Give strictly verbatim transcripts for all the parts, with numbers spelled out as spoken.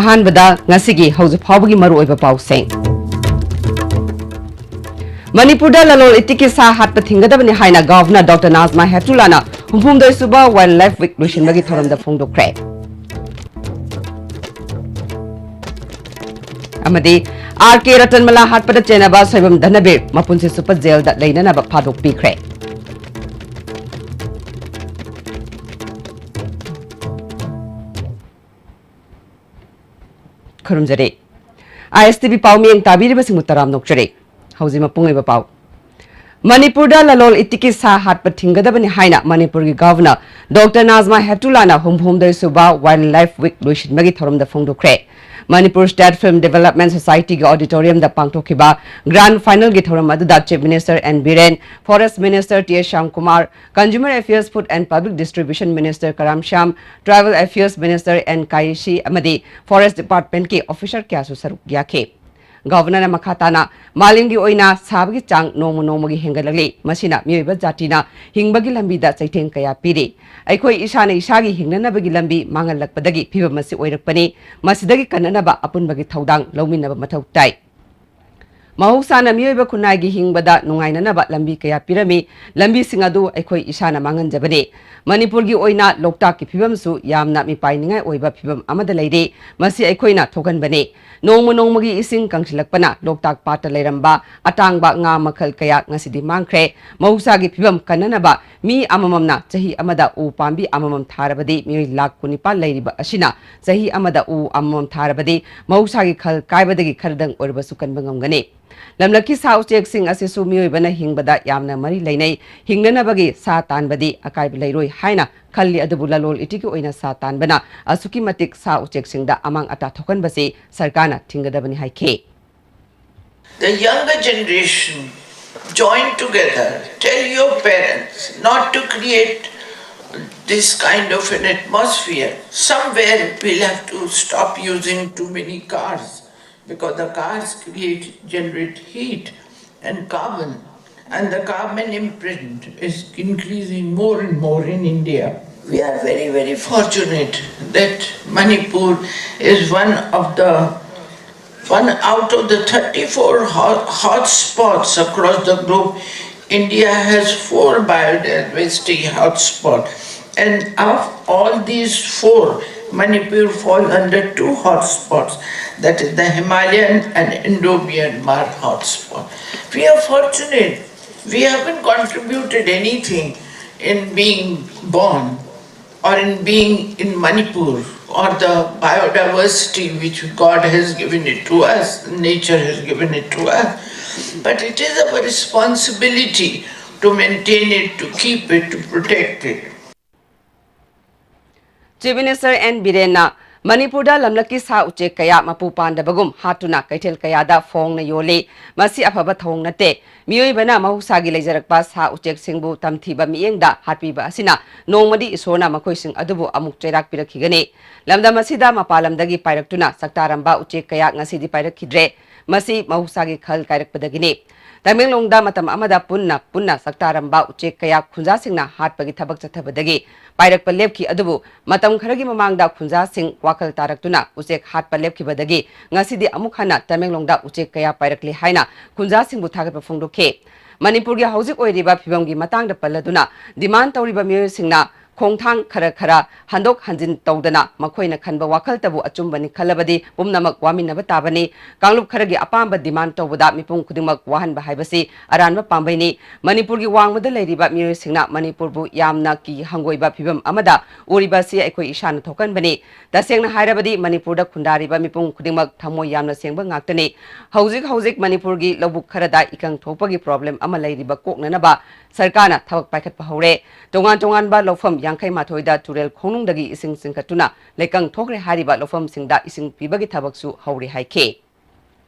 ꯑꯍꯥꯟꯕꯗ ꯉꯁꯤꯒꯤ ꯍꯧꯖꯤꯛ ꯐꯥꯎꯕꯒꯤ ꯃꯔꯨꯑꯣꯏꯕ ꯄꯥꯎꯁꯤꯡ꯫ ꯃꯅꯤꯄꯨꯔꯗ ꯂꯂꯣꯜ ꯏꯇꯤꯛꯀꯤ ꯁꯥ ꯍꯥꯠꯄ ꯊꯤꯡꯒꯗꯕꯅꯤ ꯍꯥꯏꯅ ꯒꯚꯔꯅꯔ ꯗꯣꯛꯇꯔ ꯅꯥꯖꯃꯥ ꯍꯦꯞꯇꯨꯂꯥꯅ ꯍꯨꯝꯐꯨꯍꯨꯝꯗꯣꯏ ꯁꯨꯕ ꯋꯥꯏꯜꯗ ꯂꯥꯏꯐ ꯋꯤꯛ ꯂꯣꯏꯁꯤꯟꯕꯒꯤ ꯊꯧꯔꯝꯗ ꯐꯣꯡꯗꯣꯛꯈ꯭ꯔꯦ꯫ ꯑꯃꯗꯤ ꯑꯥꯔ ꯀꯦ ꯔꯇꯟꯃꯂꯥ ꯍꯥꯠꯄꯗ ꯆꯦꯟꯅꯕ ꯁꯣꯏꯕꯝ ꯙꯅꯕꯤꯔ ꯃꯄꯨꯟꯁꯤ ꯆꯨꯞꯄ ꯖꯦꯜꯗ ꯂꯩꯅꯅꯕ ꯊꯥꯗꯣꯛꯄꯤꯈ꯭ꯔꯦ꯫ ꯈꯨꯔꯨꯝꯖꯔꯤ꯫ ꯑꯥꯏ ꯑꯦꯁ ꯇꯤ ꯚꯤ ꯄꯥꯎ ꯃꯤꯠꯌꯦꯡ ꯇꯥꯕꯤꯔꯤꯕꯁꯤꯡꯕꯨ ꯇꯔꯥꯝꯅ ꯑꯣꯛꯆꯔꯤ꯫ ꯍꯧꯖꯤꯛ ꯃꯄꯨꯡ ꯑꯣꯏꯕ ꯄꯥꯎ꯫ ꯃꯅꯤꯄꯨꯔꯗ ꯂꯂꯣꯜ ꯏꯇꯤꯛꯀꯤ ꯁꯥ ꯍꯥꯠꯄ ꯊꯤꯡꯒꯗꯕꯅꯤ ꯍꯥꯏꯅ ꯃꯅꯤꯄꯨꯔꯒꯤ ꯒꯚꯔꯅꯔ ꯗꯣꯛꯇꯔ ꯅꯥꯖꯃꯥ ꯍꯦꯞꯇꯨꯂꯥꯅ ꯍꯨꯝꯐꯨꯍꯨꯝꯗꯣꯏ ꯁꯨꯕ ꯋꯥꯏꯜꯗ ꯂꯥꯏꯐ ꯋꯤꯛ ꯂꯣꯏꯁꯤꯟꯕꯒꯤ ꯊꯧꯔꯝꯗ ꯐꯣꯡꯗꯣꯛꯈ꯭ꯔꯦ꯫ ꯃꯅꯤꯄꯨꯔ ꯁ꯭ꯇꯦꯠ ꯐꯤꯜꯝ ꯗꯤꯚꯦꯂꯞꯃꯦꯟ ꯁꯣꯁꯥꯏꯇꯤꯒꯤ ꯑꯣꯗꯤꯇꯣꯔꯤꯌꯝꯗ ꯄꯥꯡꯊꯣꯛꯈꯤꯕ ꯒ꯭ꯔꯥꯟꯗ ꯐꯥꯏꯅꯦꯜꯒꯤ ꯊꯧꯔꯝ ꯑꯗꯨꯗ chief minister N Biren, forest minister T S Shyamkumar, consumer affairs, food and public distribution minister Karam Shyam, tribal affairs minister N Kayisii ꯑꯃꯗꯤ ꯐꯣꯔꯦꯁ ꯗꯤꯄꯥꯔꯠꯃꯦꯟꯠꯀꯤ ꯑꯣꯐꯤꯁꯔ ꯀꯌꯥꯁꯨ ꯁꯔꯨꯛ ꯌꯥꯈꯤ꯫ ꯒꯚꯔꯅꯔꯅ ꯃꯈꯥ ꯇꯥꯅ ꯃꯥꯂꯦꯝꯒꯤ ꯑꯣꯏꯅ ꯁꯥꯕꯒꯤ ꯆꯥꯡ ꯅꯣꯡꯃ ꯅꯣꯡꯃꯒꯤ ꯍꯦꯟꯒꯠꯂꯛꯂꯤ, ꯃꯁꯤꯅ ꯃꯤꯑꯣꯏꯕ ꯖꯥꯇꯤꯅ ꯍꯤꯡꯕꯒꯤ ꯂꯝꯕꯤꯗ ꯆꯩꯊꯦꯡ ꯀꯌꯥ ꯄꯤꯔꯤ꯫ ꯑꯩꯈꯣꯏ ꯏꯁꯥꯅ ꯏꯁꯥꯒꯤ ꯍꯤꯡꯅꯅꯕꯒꯤ ꯂꯝꯕꯤ ꯃꯥꯡꯍꯜꯂꯛꯄꯗꯒꯤ ꯐꯤꯚꯝ ꯑꯁꯤ ꯑꯣꯏꯔꯛꯄꯅꯤ꯫ ꯃꯁꯤꯗꯒꯤ ꯀꯟꯅꯅꯕ ꯑꯄꯨꯟꯕꯒꯤ ꯊꯧꯗꯥꯡ ꯂꯧꯃꯤꯟꯅꯕ ꯃꯊꯧ ꯇꯥꯏ꯫ ꯃꯍꯧꯁꯥꯅ ꯃꯤꯑꯣꯏꯕ ꯈꯨꯟꯅꯥꯏꯒꯤ ꯍꯤꯡꯕꯗ ꯅꯨꯡꯉꯥꯏꯅꯅꯕ ꯂꯝꯕꯤ ꯀꯌꯥ ꯄꯤꯔꯝꯃꯤ꯫ ꯂꯝꯕꯤꯁꯤꯡ ꯑꯗꯨ ꯑꯩꯈꯣꯏ ꯏꯁꯥꯅ ꯃꯥꯡꯍꯟꯖꯕꯅꯤ꯫ ꯃꯅꯤꯄꯨꯔꯒꯤ ꯑꯣꯏꯅ ꯂꯣꯛꯇꯥꯛꯀꯤ ꯐꯤꯚꯝꯁꯨ ꯌꯥꯝꯅ ꯃꯤꯄꯥꯏꯅꯤꯡꯉꯥꯏ ꯑꯣꯏꯕ ꯐꯤꯚꯝ ꯑꯃꯗ ꯂꯩꯔꯤ꯫ ꯃꯁꯤ ꯑꯩꯈꯣꯏꯅ ꯊꯣꯛꯍꯟꯕꯅꯤ꯫ ꯅꯣꯡꯃ ꯅꯣꯡꯃꯒꯤ ꯏꯁꯤꯡ ꯀꯪꯁꯤꯜꯂꯛꯄꯅ ꯂꯣꯛꯇꯥꯛ ꯄꯥꯠꯇ ꯂꯩꯔꯝꯕ ꯑꯇꯥꯡꯕ ꯉꯥ ꯃꯈꯜ ꯀꯌꯥ ꯉꯁꯤꯗꯤ ꯃꯥꯡꯈ꯭ꯔꯦ꯫ ꯃꯍꯧꯁꯥꯒꯤ ꯐꯤꯚꯝ ꯀꯟꯅꯅꯕ ꯃꯤ ꯑꯃꯃꯝꯅ ꯆꯍꯤ ꯑꯃꯗ ꯎ ꯄꯥꯝꯕꯤ ꯑꯃꯃꯝ ꯊꯥꯔꯕꯗꯤ ꯃꯤꯑꯣꯏ ꯂꯥꯈ ꯀꯨꯟꯅꯤꯄꯥꯟ ꯂꯩꯔꯤꯕ ꯑꯁꯤꯅ ꯆꯍꯤ ꯑꯃꯗ ꯎ ꯑꯃꯃꯝ ꯊꯥꯔꯕꯗꯤ ꯃꯍꯧꯁꯥꯒꯤ ꯈꯜ ꯀꯥꯏꯕꯗꯒꯤ ꯈꯔꯗꯪ ꯑꯣꯏꯔꯕꯁꯨ ꯀꯟꯕ ꯉꯝꯒꯅꯤ꯫ ꯂꯝꯂꯛꯀꯤ ꯁꯥ ꯎꯆꯦꯛꯁꯤꯡ ꯑꯁꯤꯁꯨ ꯃꯤꯑꯣꯏꯕꯅ ꯍꯤꯡꯕꯗ ꯌꯥꯝꯅ ꯃꯔꯤ ꯂꯩꯅꯩ꯫ ꯍꯤꯡꯅꯅꯕꯒꯤ ꯁꯥ ꯇꯥꯟꯕꯗꯤ ꯑꯀꯥꯏꯕ ꯂꯩꯔꯣꯏ ꯍꯥꯏꯅ ꯈꯜꯂꯤ, ꯑꯗꯨꯕꯨ ꯂꯂꯣꯜ ꯏꯇꯤꯛꯀꯤ ꯑꯣꯏꯅ ꯁꯥ ꯇꯥꯟꯕꯅ ꯑꯁꯨꯛꯀꯤ ꯃꯇꯤꯛ ꯁꯥ ꯎꯆꯦꯛꯁꯤꯡꯗ ꯑꯃꯥꯡ ꯑꯇꯥ ꯊꯣꯛꯍꯟꯕꯁꯤ ꯁꯔꯀꯥꯔꯅ ꯊꯤꯡꯒꯗꯕꯅꯤ ꯍꯥꯏꯈꯤ꯫ The younger generation, join together, tell your parents not to create this kind of an atmosphere. Somewhere we'll have to stop using too many cars because the cars create, generate heat and carbon, and the carbon imprint is increasing more and more in India. We are very, very fortunate that Manipur is one of the one out of the thirty-four ho- hotspots across the globe. India has four biodiversity hotspots, and of all these four, Manipur falls under two hotspots, that is the Himalayan and Indo-Myanmar hotspot. We are fortunate. We haven't contributed anything in being born or in being in Manipur or the biodiversity which God has given it to us, nature has given it to us. But it is our responsibility to maintain it, to keep it, to protect it. Chief Minister N Birenna ꯃꯅꯤꯄꯨꯔꯗ ꯂꯝꯂꯛꯀꯤ ꯁꯥ ꯎꯆꯦꯛ ꯀꯌꯥ ꯃꯄꯨ ꯄꯥꯟꯗꯕꯒꯨꯝ ꯍꯥꯠꯇꯨꯅ ꯀꯩꯊꯦꯜ ꯀꯌꯥꯗ ꯐꯣꯡꯅ ꯌꯣꯜꯂꯤ꯫ ꯃꯁꯤ ꯑꯐꯕ ꯊꯧꯑꯣꯡ ꯅꯠꯇꯦ꯫ ꯃꯤꯑꯣꯏꯕꯅ ꯃꯍꯧꯁꯥꯒꯤ ꯂꯩꯖꯔꯛꯄ ꯁꯥ ꯎꯆꯦꯛꯁꯤꯡꯕꯨ ꯇꯝꯊꯤꯕ ꯃꯤꯠꯌꯦꯡꯗ ꯍꯥꯠꯄꯤꯕ ꯑꯁꯤꯅ ꯅꯣꯡꯃꯗꯤ ꯏꯁꯣꯔꯅ ꯃꯈꯣꯏꯁꯤꯡ ꯑꯗꯨꯕꯨ ꯑꯃꯨꯛ ꯆꯩꯔꯥꯛ ꯄꯤꯔꯛꯈꯤꯒꯅꯤ꯫ ꯂꯝꯗꯝ ꯑꯁꯤꯗ ꯃꯄꯥꯟ ꯂꯝꯗꯒꯤ ꯄꯥꯏꯔꯛꯇꯨꯅ ꯆꯥꯛꯇꯥꯔꯝꯕ ꯎꯆꯦꯛ ꯀꯌꯥ ꯉꯁꯤꯗꯤ ꯄꯥꯏꯔꯛꯈꯤꯗ꯭ꯔꯦ꯫ ꯃꯁꯤ ꯃꯍꯧꯁꯥꯒꯤ ꯈꯜ ꯀꯥꯏꯔꯛꯄꯗꯒꯤꯅꯤ꯫ ꯇꯃꯦꯡꯂꯣꯡꯗ ꯃꯇꯝ ꯑꯃꯗ ꯄꯨꯟꯅ ꯄꯨꯟꯅ ꯆꯥꯛꯇꯥꯔꯝꯕ ꯎꯆꯦꯛ ꯀꯌꯥ ꯈꯨꯟꯖꯥꯁꯤꯡꯅ ꯍꯥꯠꯄꯒꯤ ꯊꯕꯛ ꯆꯠꯊꯕꯗꯒꯤ ꯄꯥꯏꯔꯛꯄ ꯂꯦꯞꯈꯤ꯫ ꯑꯗꯨꯕꯨ ꯃꯇꯝ ꯈꯔꯒꯤ ꯃꯃꯥꯡꯗ ꯈꯨꯟꯖꯥꯁꯤꯡ ꯋꯥꯈꯜ ꯇꯥꯔꯛꯇꯨꯅ ꯎꯆꯦꯛ ꯍꯥꯠꯄ ꯂꯦꯞꯈꯤꯕꯗꯒꯤ ꯉꯁꯤꯗꯤ ꯑꯃꯨꯛ ꯍꯟꯅ ꯇꯃꯦꯡꯂꯣꯡꯗ ꯎꯆꯦꯛ ꯀꯌꯥ ꯄꯥꯏꯔꯛꯂꯦ ꯍꯥꯏꯅ ꯈꯨꯟꯖꯥꯁꯤꯡꯕꯨ ꯊꯥꯒꯠꯄ ꯐꯣꯡꯗꯣꯛꯈꯤ꯫ ꯃꯅꯤꯄꯨꯔꯒꯤ ꯍꯧꯖꯤꯛ ꯑꯣꯏꯔꯤꯕ ꯐꯤꯕꯝꯒꯤ ꯃꯇꯥꯡꯗ ꯄꯜꯂꯗꯨꯅ demand ꯇꯧꯔꯤꯕ ꯃꯤꯑꯣꯏꯁꯤꯡꯅ ꯈꯣꯡꯊꯥꯡ ꯈꯔ ꯈꯔ ꯍꯟꯗꯣꯛ ꯍꯟꯖꯤꯟ ꯇꯧꯗꯅ ꯃꯈꯣꯏꯅ ꯈꯟꯕ ꯋꯥꯈꯜꯇꯕꯨ ꯑꯆꯨꯝꯕꯅꯤ ꯈꯜꯂꯕꯗꯤ ꯄꯨꯝꯅꯃꯛ ꯋꯥꯃꯤꯟꯅꯕ ꯇꯥꯕꯅꯤ꯫ ꯀꯥꯡꯂꯨꯞ ꯈꯔꯒꯤ ꯑꯄꯥꯝꯕ demand ꯇꯧꯕꯗ ꯃꯤꯄꯨꯝ ꯈꯨꯗꯤꯡꯃꯛ ꯋꯥꯍꯟꯕ ꯍꯥꯏꯕꯁꯤ ꯑꯔꯥꯟꯕ ꯄꯥꯝꯕꯩꯅꯤ꯫ ꯃꯅꯤꯄꯨꯔꯒꯤ ꯋꯥꯡꯃꯗ ꯂꯩꯔꯤꯕ ꯃꯤꯑꯣꯏꯁꯤꯡꯅ ꯃꯅꯤꯄꯨꯔꯕꯨ ꯌꯥꯝꯅ ꯀꯤ ꯍꯪꯒꯣꯏꯕ ꯐꯤꯕꯝ ꯑꯃꯗ ꯎꯔꯤꯕ ꯑꯁꯤ ꯑꯩꯈꯣꯏ ꯏꯁꯥꯅ ꯊꯣꯛꯍꯟꯕꯅꯤ꯫ ꯇꯁꯦꯡꯅ ꯍꯥꯏꯔꯕꯗꯤ ꯃꯅꯤꯄꯨꯔꯗ ꯈꯨꯟꯗꯥꯔꯤꯕ ꯃꯤꯄꯨꯝ ꯈꯨꯗꯤꯡꯃꯛ ꯊꯃꯣꯏ ꯌꯥꯝꯅ ꯁꯦꯡꯕ ꯉꯥꯛꯇꯅꯤ꯫ ꯍꯧꯖꯤꯛ ꯍꯧꯖꯤꯛ ꯃꯅꯤꯄꯨꯔꯒꯤ ꯂꯧꯕꯨꯛ ꯈꯔꯗ ꯏꯀꯪ ꯊꯣꯛꯄꯒꯤ problem ꯑꯃ ꯂꯩꯔꯤꯕ ꯀꯣꯛꯅꯅꯕ ꯁꯔꯀꯥꯔꯅ ꯊꯕꯛ ꯄꯥꯏꯈꯠꯄ ꯍꯧꯔꯦ꯫ ꯇꯣꯉꯥꯟ ꯇꯣꯉꯥꯟꯕ ꯂꯧꯐꯝ ꯌꯥꯡꯈꯩ ꯃꯥꯊꯣꯏꯗ ꯇꯨꯔꯦꯜ ꯈꯣꯡꯅꯨꯡꯗꯒꯤ ꯏꯁꯤꯡ ꯆꯤꯡꯈꯠꯇꯨꯅ ꯂꯩꯀꯪ ꯊꯣꯛꯈ꯭ꯔꯦ ꯍꯥꯏꯔꯤꯕ ꯂꯧꯐꯝꯁꯤꯡꯗ ꯏꯁꯤꯡ ꯄꯤꯕꯒꯤ ꯊꯕꯛꯁꯨ ꯍꯧꯔꯦ ꯍꯥꯏꯈꯤ꯫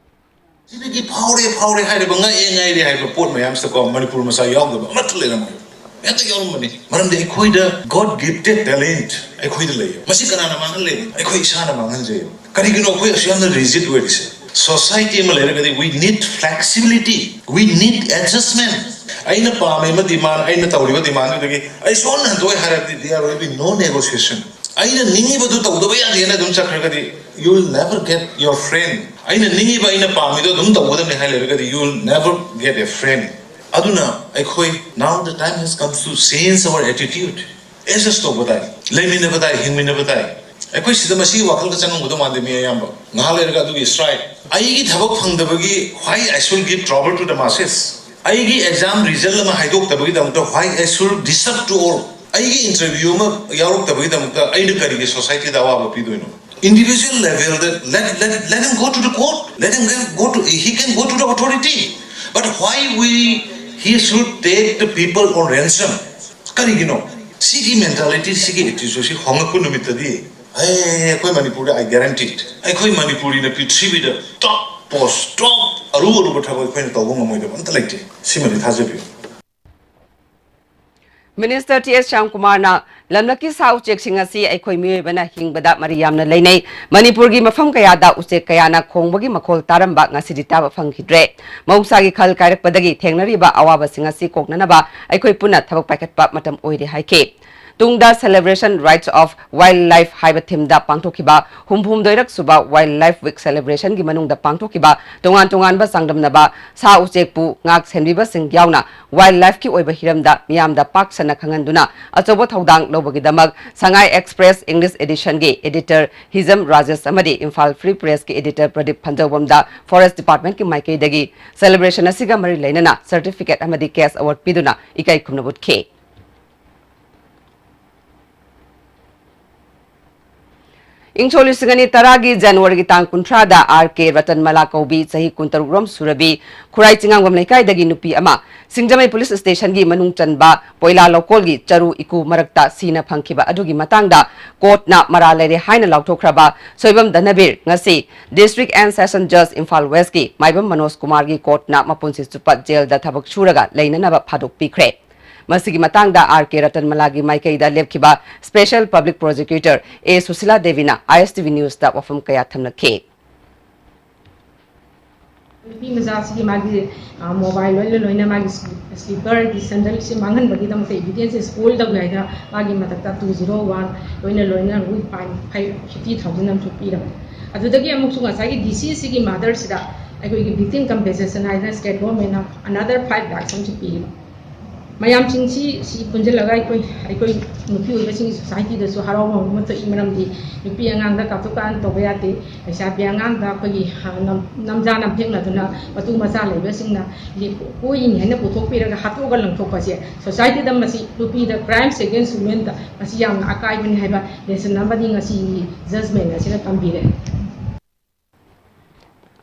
ꯁꯤꯗꯒꯤ ꯐꯥꯎꯔꯦ ꯐꯥꯎꯔꯦ ꯍꯥꯏꯔꯤꯕ, ꯉꯛꯑꯦ ꯉꯥꯏꯔꯦ ꯍꯥꯏꯕ ꯄꯣꯠ ꯃꯌꯥꯝꯁꯤꯗꯀꯣ ꯃꯅꯤꯄꯨꯔ ꯃꯆꯥ ꯌꯥꯎꯗꯕ ꯑꯃꯠꯇ ꯂꯩꯔꯝꯃꯣꯏ꯫ ꯍꯦꯛꯇ ꯌꯥꯎꯔꯝꯕꯅꯤ꯫ ꯃꯔꯝꯗꯤ ꯑꯩꯈꯣꯏꯗ God gifted talent ꯑꯩꯈꯣꯏꯗ ꯂꯩꯌꯦ꯫ ꯃꯁꯤ ꯀꯅꯥꯅ ꯃꯥꯡꯍꯜꯂꯦ? ꯑꯩꯈꯣꯏ ꯏꯁꯥꯅ ꯃꯥꯡꯍꯟꯖꯩ꯫ ꯀꯔꯤꯒꯤꯅꯣ ꯑꯩꯈꯣꯏ ꯑꯁꯨꯛ ꯌꯥꯝꯅ rigid ꯑꯣꯏꯔꯤꯁꯦ? Society ꯑꯃ ꯂꯩꯔꯒꯗꯤ we need flexibility, we need adjustment. ꯑꯩꯅ ꯄꯥꯝꯃꯤꯕ ꯗꯤꯃꯥꯟ, ꯑꯩꯅ ꯇꯧꯔꯤꯕ ꯗꯤꯃꯥꯟꯗꯨꯗꯒꯤ ꯑꯩ ꯁꯣꯟꯅ ꯍꯟꯗꯣꯛꯑꯦ ꯍꯥꯏꯔꯕꯗꯤ, there will be no negotiation. ꯑꯩꯅ ꯅꯤꯡꯉꯤꯕꯗꯨ ꯇꯧꯗꯕ ꯌꯥꯗꯦꯅ ꯑꯗꯨꯝ ꯆꯠꯈ꯭ꯔꯒꯗꯤ, you will never get your friend. ꯑꯩꯅ ꯅꯤꯡꯉꯤꯕ, ꯑꯩꯅ ꯄꯥꯝꯃꯤꯗꯣ ꯑꯗꯨꯝ ꯇꯧꯒꯗꯕꯅꯤ ꯍꯥꯏ ꯂꯩꯔꯒꯗꯤ, you will never get a friend. ꯑꯗꯨꯅ ꯑꯩꯈꯣꯏ, now the time has come to change our attitude. Adjust ꯇꯧꯕ ꯇꯥꯏ, ꯂꯩꯃꯤꯟꯅꯕ ꯇꯥꯏ, ꯍꯤꯡꯃꯤꯟꯅꯕ ꯇꯥꯏ꯫ ꯑꯩꯈꯣꯏ ꯁꯤꯗ ꯃꯁꯤꯒꯤ ꯋꯥꯈꯜꯒ ꯆꯪꯉꯝꯒꯗꯧ ꯃꯥꯟꯗꯦ ꯃꯤ ꯑꯌꯥꯝꯕ꯫ ꯉꯥꯏꯍꯥꯛ ꯂꯩꯔꯒ ꯑꯗꯨꯒꯤ strike, ꯑꯩꯒꯤ ꯊꯕꯛ ꯐꯪꯗꯕꯒꯤ why I should give trouble to the masses? ꯑꯩꯒꯤ exam result ꯑꯃ ꯍꯥꯏꯗꯣꯛꯇꯕꯒꯤꯗꯃꯛꯇ why I should disturb to all? ꯑꯩꯒꯤ interview ꯑꯃ ꯌꯥꯎꯔꯛꯇꯕꯒꯤꯗꯃꯛꯇ ꯑꯩꯅ ꯀꯔꯤꯒꯤ society ꯗ ꯑꯋꯥꯕ ꯄꯤꯗꯣꯏꯅꯣ? Individual level the let, let, let him go to the court. Let him go to, he can go to the authority. But why we, he should take the people on ransom? ꯀꯔꯤꯒꯤꯅꯣ? ꯁꯤꯒꯤ mentality, ꯁꯤꯒꯤ attitude ꯁꯤ ꯍꯣꯡꯉꯛꯄ ꯅꯨꯃꯤꯠꯇꯗꯤ, ꯑꯦ, ꯑꯩꯈꯣꯏ ꯃꯅꯤꯄꯨꯔꯗ, I guarantee, ꯑꯩꯈꯣꯏ ꯃꯅꯤꯄꯨꯔꯤꯅ ꯄ꯭ꯔꯤꯊꯤꯕꯤꯗ top post, top ꯑꯔꯨ ꯑꯔꯨꯕ ꯊꯕꯛ ꯑꯩꯈꯣꯏꯅ ꯇꯧꯕ ꯉꯝꯃꯣꯏꯗꯕ ꯑꯝꯇ ꯂꯩꯇꯦ꯫ ꯁꯤꯃꯗꯤ ꯊꯥꯖꯕꯤꯌꯨ꯫ ꯃꯤꯅꯤꯁꯇꯔ ꯇꯤ ꯑꯦꯁ ꯁ꯭ꯌꯥꯝꯀꯨꯃꯥꯔꯅ ꯂꯝꯂꯛꯀꯤ ꯁꯥ ꯎꯆꯦꯛꯁꯤꯡ ꯑꯁꯤ ꯑꯩꯈꯣꯏ ꯃꯤꯑꯣꯏꯕꯅ ꯍꯤꯡꯕꯗ ꯃꯔꯤ ꯌꯥꯝꯅ ꯂꯩꯅꯩ꯫ ꯃꯅꯤꯄꯨꯔꯒꯤ ꯃꯐꯝ ꯀꯌꯥꯗ ꯎꯆꯦꯛ ꯀꯌꯥꯅ ꯈꯣꯡꯕꯒꯤ ꯃꯈꯣꯜ ꯇꯥꯔꯝꯕ ꯉꯁꯤꯗꯤ ꯇꯥꯕ ꯐꯪꯈꯤꯗ꯭ꯔꯦ꯫ ꯃꯍꯧꯁꯥꯒꯤ ꯈꯜ ꯀꯥꯏꯔꯛꯄꯗꯒꯤ ꯊꯦꯡꯅꯔꯤꯕ ꯑꯋꯥꯕꯁꯤꯡ ꯑꯁꯤ ꯀꯣꯛꯅꯅꯕ ꯑꯩꯈꯣꯏ ꯄꯨꯟꯅ ꯊꯕꯛ ꯄꯥꯏꯈꯠꯄ ꯃꯇꯝ ꯑꯣꯏꯔꯦ ꯍꯥꯏꯈꯤ꯫ ꯇꯨꯡꯗ Celebration Rights of Wildlife ꯍꯥꯏꯕ theme ꯗ ꯄꯥꯡꯊꯣꯛꯈꯤꯕ ꯍꯨꯝꯐꯨꯍꯨꯝꯗꯣꯏꯔꯛ ꯁꯨꯕ Wildlife Week celebration ꯒꯤ ꯃꯅꯨꯡꯗ ꯄꯥꯡꯊꯣꯛꯈꯤꯕ ꯇꯣꯉꯥꯟ ꯇꯣꯉꯥꯟꯕ ꯆꯥꯡꯗꯝꯅꯕ ꯁꯥ ꯎꯆꯦꯛꯄꯨ ꯉꯥꯛ ꯁꯦꯟꯕꯤꯕꯁꯤꯡ ꯌꯥꯎꯅ wildlife ꯀꯤ ꯑꯣꯏꯕ ꯍꯤꯔꯝꯗ ꯃꯤꯌꯥꯝꯗ ꯄꯥꯛ ꯁꯟꯅ ꯈꯪꯍꯟꯗꯨꯅ ꯑꯆꯧꯕ ꯊꯧꯗꯥꯡ ꯂꯧꯕꯒꯤꯗꯃꯛ Sangai Express English edition ꯒꯤ editor ꯍꯤꯖꯝ ꯔꯥꯖꯦꯁ ꯑꯃꯗꯤ Imphal Free Press ꯀꯤ editor ꯄ꯭ꯔꯗꯤꯞ ꯐꯟꯖꯧꯕꯝꯗ Forest Department ꯀꯤ ꯃꯥꯏꯀꯩꯗꯒꯤ celebration ꯑꯁꯤꯒ ꯃꯔꯤ ꯂꯩꯅꯅ certificate ꯑꯃꯗꯤ cash award ꯄꯤꯗꯨꯅ ꯏꯀꯥꯏ ꯈꯨꯝꯅꯕ ꯎꯠꯈꯤ꯫ ꯏꯪ ꯁꯣꯛ ꯂꯤꯁꯤꯡ ꯑꯅꯤ ꯇꯔꯥꯒꯤ ꯖꯅꯋꯥꯔꯤꯒꯤ ꯇꯥꯡ ꯀꯨꯟꯊ꯭ꯔꯥꯗ ꯑꯥꯔ ꯀꯦ ꯔꯇꯟꯃꯂꯥ ꯀꯧꯕꯤ ꯆꯍꯤ ꯀꯨꯟꯇꯔꯨꯛ ꯔꯣꯝ ꯁꯨꯔꯕꯤ ꯈꯨꯔꯥꯏ ꯆꯤꯡꯉꯥꯝꯕꯝ ꯂꯩꯀꯥꯏꯗꯒꯤ ꯅꯨꯄꯤ ꯑꯃ ꯁꯤꯡꯖꯃꯩ ꯄꯨꯂꯤꯁ ꯁ꯭ꯇꯦꯁꯟꯒꯤ ꯃꯅꯨꯡ ꯆꯟꯕ ꯄꯣꯏꯂꯥ ꯂꯧꯀꯣꯜꯒꯤ ꯆꯔꯨ ꯏꯀꯨ ꯃꯔꯛꯇ ꯁꯤꯅ ꯐꯪꯈꯤꯕ ꯑꯗꯨꯒꯤ ꯃꯇꯥꯡꯗ ꯀꯣꯔꯠꯅ ꯃꯔꯥꯜ ꯂꯩꯔꯦ ꯍꯥꯏꯅ ꯂꯥꯎꯊꯣꯛꯈ꯭ꯔꯕ ꯁꯣꯏꯕꯝ ꯙꯅꯕꯤꯔ ꯉꯁꯤ District and Session Judge Imphal ꯋꯦꯁꯀꯤ ꯃꯥꯏꯕꯝ ꯃꯅꯣꯖ ꯀꯨꯃꯥꯔꯒꯤ ꯀꯣꯔꯠꯅ ꯃꯄꯨꯟꯁꯤ ꯆꯨꯞꯄ ꯖꯦꯜꯗ ꯊꯕꯛ ꯁꯨꯔꯒ ꯂꯩꯅꯅꯕ ꯊꯥꯗꯣꯛꯄꯤꯈ꯭ꯔꯦ꯫ ꯃꯁꯤꯒꯤ ꯃꯇꯥꯡꯗ ꯑꯥꯔ ꯀꯦ ꯔꯇꯟꯃꯂꯥꯒꯤ ꯃꯥꯏꯀꯩꯗ ꯂꯦꯞꯈꯤꯕ Special Public Prosecutor ꯑꯦ ꯁꯨꯁꯤꯂꯥ ꯗꯦꯕꯤꯅ ꯑꯥꯏ ꯑꯦꯁ ꯇꯤ ꯚꯤ ꯅ꯭ꯌꯨꯁꯇ ꯋꯥꯐꯝ ꯀꯌꯥ ꯊꯝꯂꯛꯈꯤ꯫ ꯅꯨꯄꯤ ꯃꯆꯥꯁꯤꯒꯤ ꯃꯥꯒꯤ ꯃꯣꯕꯥꯏꯜ ꯂꯣꯏꯅ ꯂꯣꯏꯅ ꯃꯥꯒꯤ ꯁ꯭ꯂꯤꯄꯔꯒꯤ ꯁꯦꯟꯗꯜꯁꯦ ꯃꯥꯡꯍꯟꯕꯒꯤꯗꯃꯛꯇ ꯏꯚꯤꯗꯦꯟꯁꯁꯦ ꯁ꯭ꯄꯣꯏꯜ ꯇꯧꯒꯦ ꯍꯥꯏꯗꯅ ꯃꯥꯒꯤ ꯃꯊꯛꯇ ꯇꯨ ꯖꯤꯔꯣ ꯋꯥꯟ ꯂꯣꯏꯅ ꯂꯣꯏꯅ ꯔꯨꯜ ꯐꯥꯏꯟ ꯐꯤꯐꯇꯤ ꯊꯥꯎꯖꯟ ꯑꯃꯁꯨ ꯄꯤꯔꯕꯅꯤ꯫ ꯑꯗꯨꯗꯒꯤ ꯑꯃꯨꯛꯁꯨ ꯉꯁꯥꯏꯒꯤ ꯗꯤ ꯁꯤꯁꯤꯒꯤ ꯃꯥꯗꯔꯁꯤꯗ ꯑꯩꯈꯣꯏꯒꯤ ꯚꯤꯛꯇꯤꯝ ꯀꯝꯄꯦꯟꯁꯦꯁꯟ ꯍꯥꯏꯗꯅ ꯁ꯭ꯇꯦꯠ ꯒꯣꯔꯃꯦꯟꯅ ꯑꯅꯗꯔ ꯐꯥꯏꯚ ꯂꯥꯛꯁ ꯑꯃꯁꯨ ꯄꯤꯔꯤꯕ꯫ ꯃꯌꯥꯝꯁꯤꯡꯁꯤ ꯁꯤ ꯄꯨꯟꯁꯤꯜꯂꯒ ꯑꯩꯈꯣꯏ ꯑꯩꯈꯣꯏ ꯅꯨꯄꯤ ꯑꯣꯏꯕꯁꯤꯡꯒꯤ ꯁꯣꯁꯥꯏꯇꯤꯗꯁꯨ ꯍꯔꯥꯎꯕ ꯑꯃ ꯊꯣꯛꯏ꯫ ꯃꯔꯝꯗꯤ ꯅꯨꯄꯤ ꯑꯉꯥꯡꯗ ꯀꯥꯇꯨ ꯀꯥꯔꯟ ꯇꯧꯕ ꯌꯥꯗꯦ꯫ ꯂꯩꯁꯥꯕꯤ ꯑꯉꯥꯡꯗ ꯑꯩꯈꯣꯏꯒꯤ ꯅꯝꯖꯥ ꯅꯝꯊꯦꯛꯅꯗꯨꯅ ꯃꯇꯨ ꯃꯆꯥ ꯂꯩꯕꯁꯤꯡꯅ ꯀꯣꯏꯔꯤꯅꯤ ꯍꯥꯏꯅ ꯄꯨꯊꯣꯛꯄꯤꯔꯒ ꯍꯥꯠꯇꯣꯛꯑꯒ ꯂꯪꯊꯣꯛꯄꯁꯦ ꯁꯣꯁꯥꯏꯇꯤꯗ ꯃꯁꯤ ꯅꯨꯄꯤꯗ crimes against womenꯗ ꯃꯁꯤ ꯌꯥꯝꯅ ꯑꯀꯥꯏꯕꯅꯤ ꯍꯥꯏꯕ ꯂꯦꯁꯟ ꯑꯃꯗꯤ ꯉꯁꯤꯒꯤ ꯖꯖꯃꯦꯟ ꯑꯁꯤꯅ ꯇꯝꯕꯤꯔꯦ꯫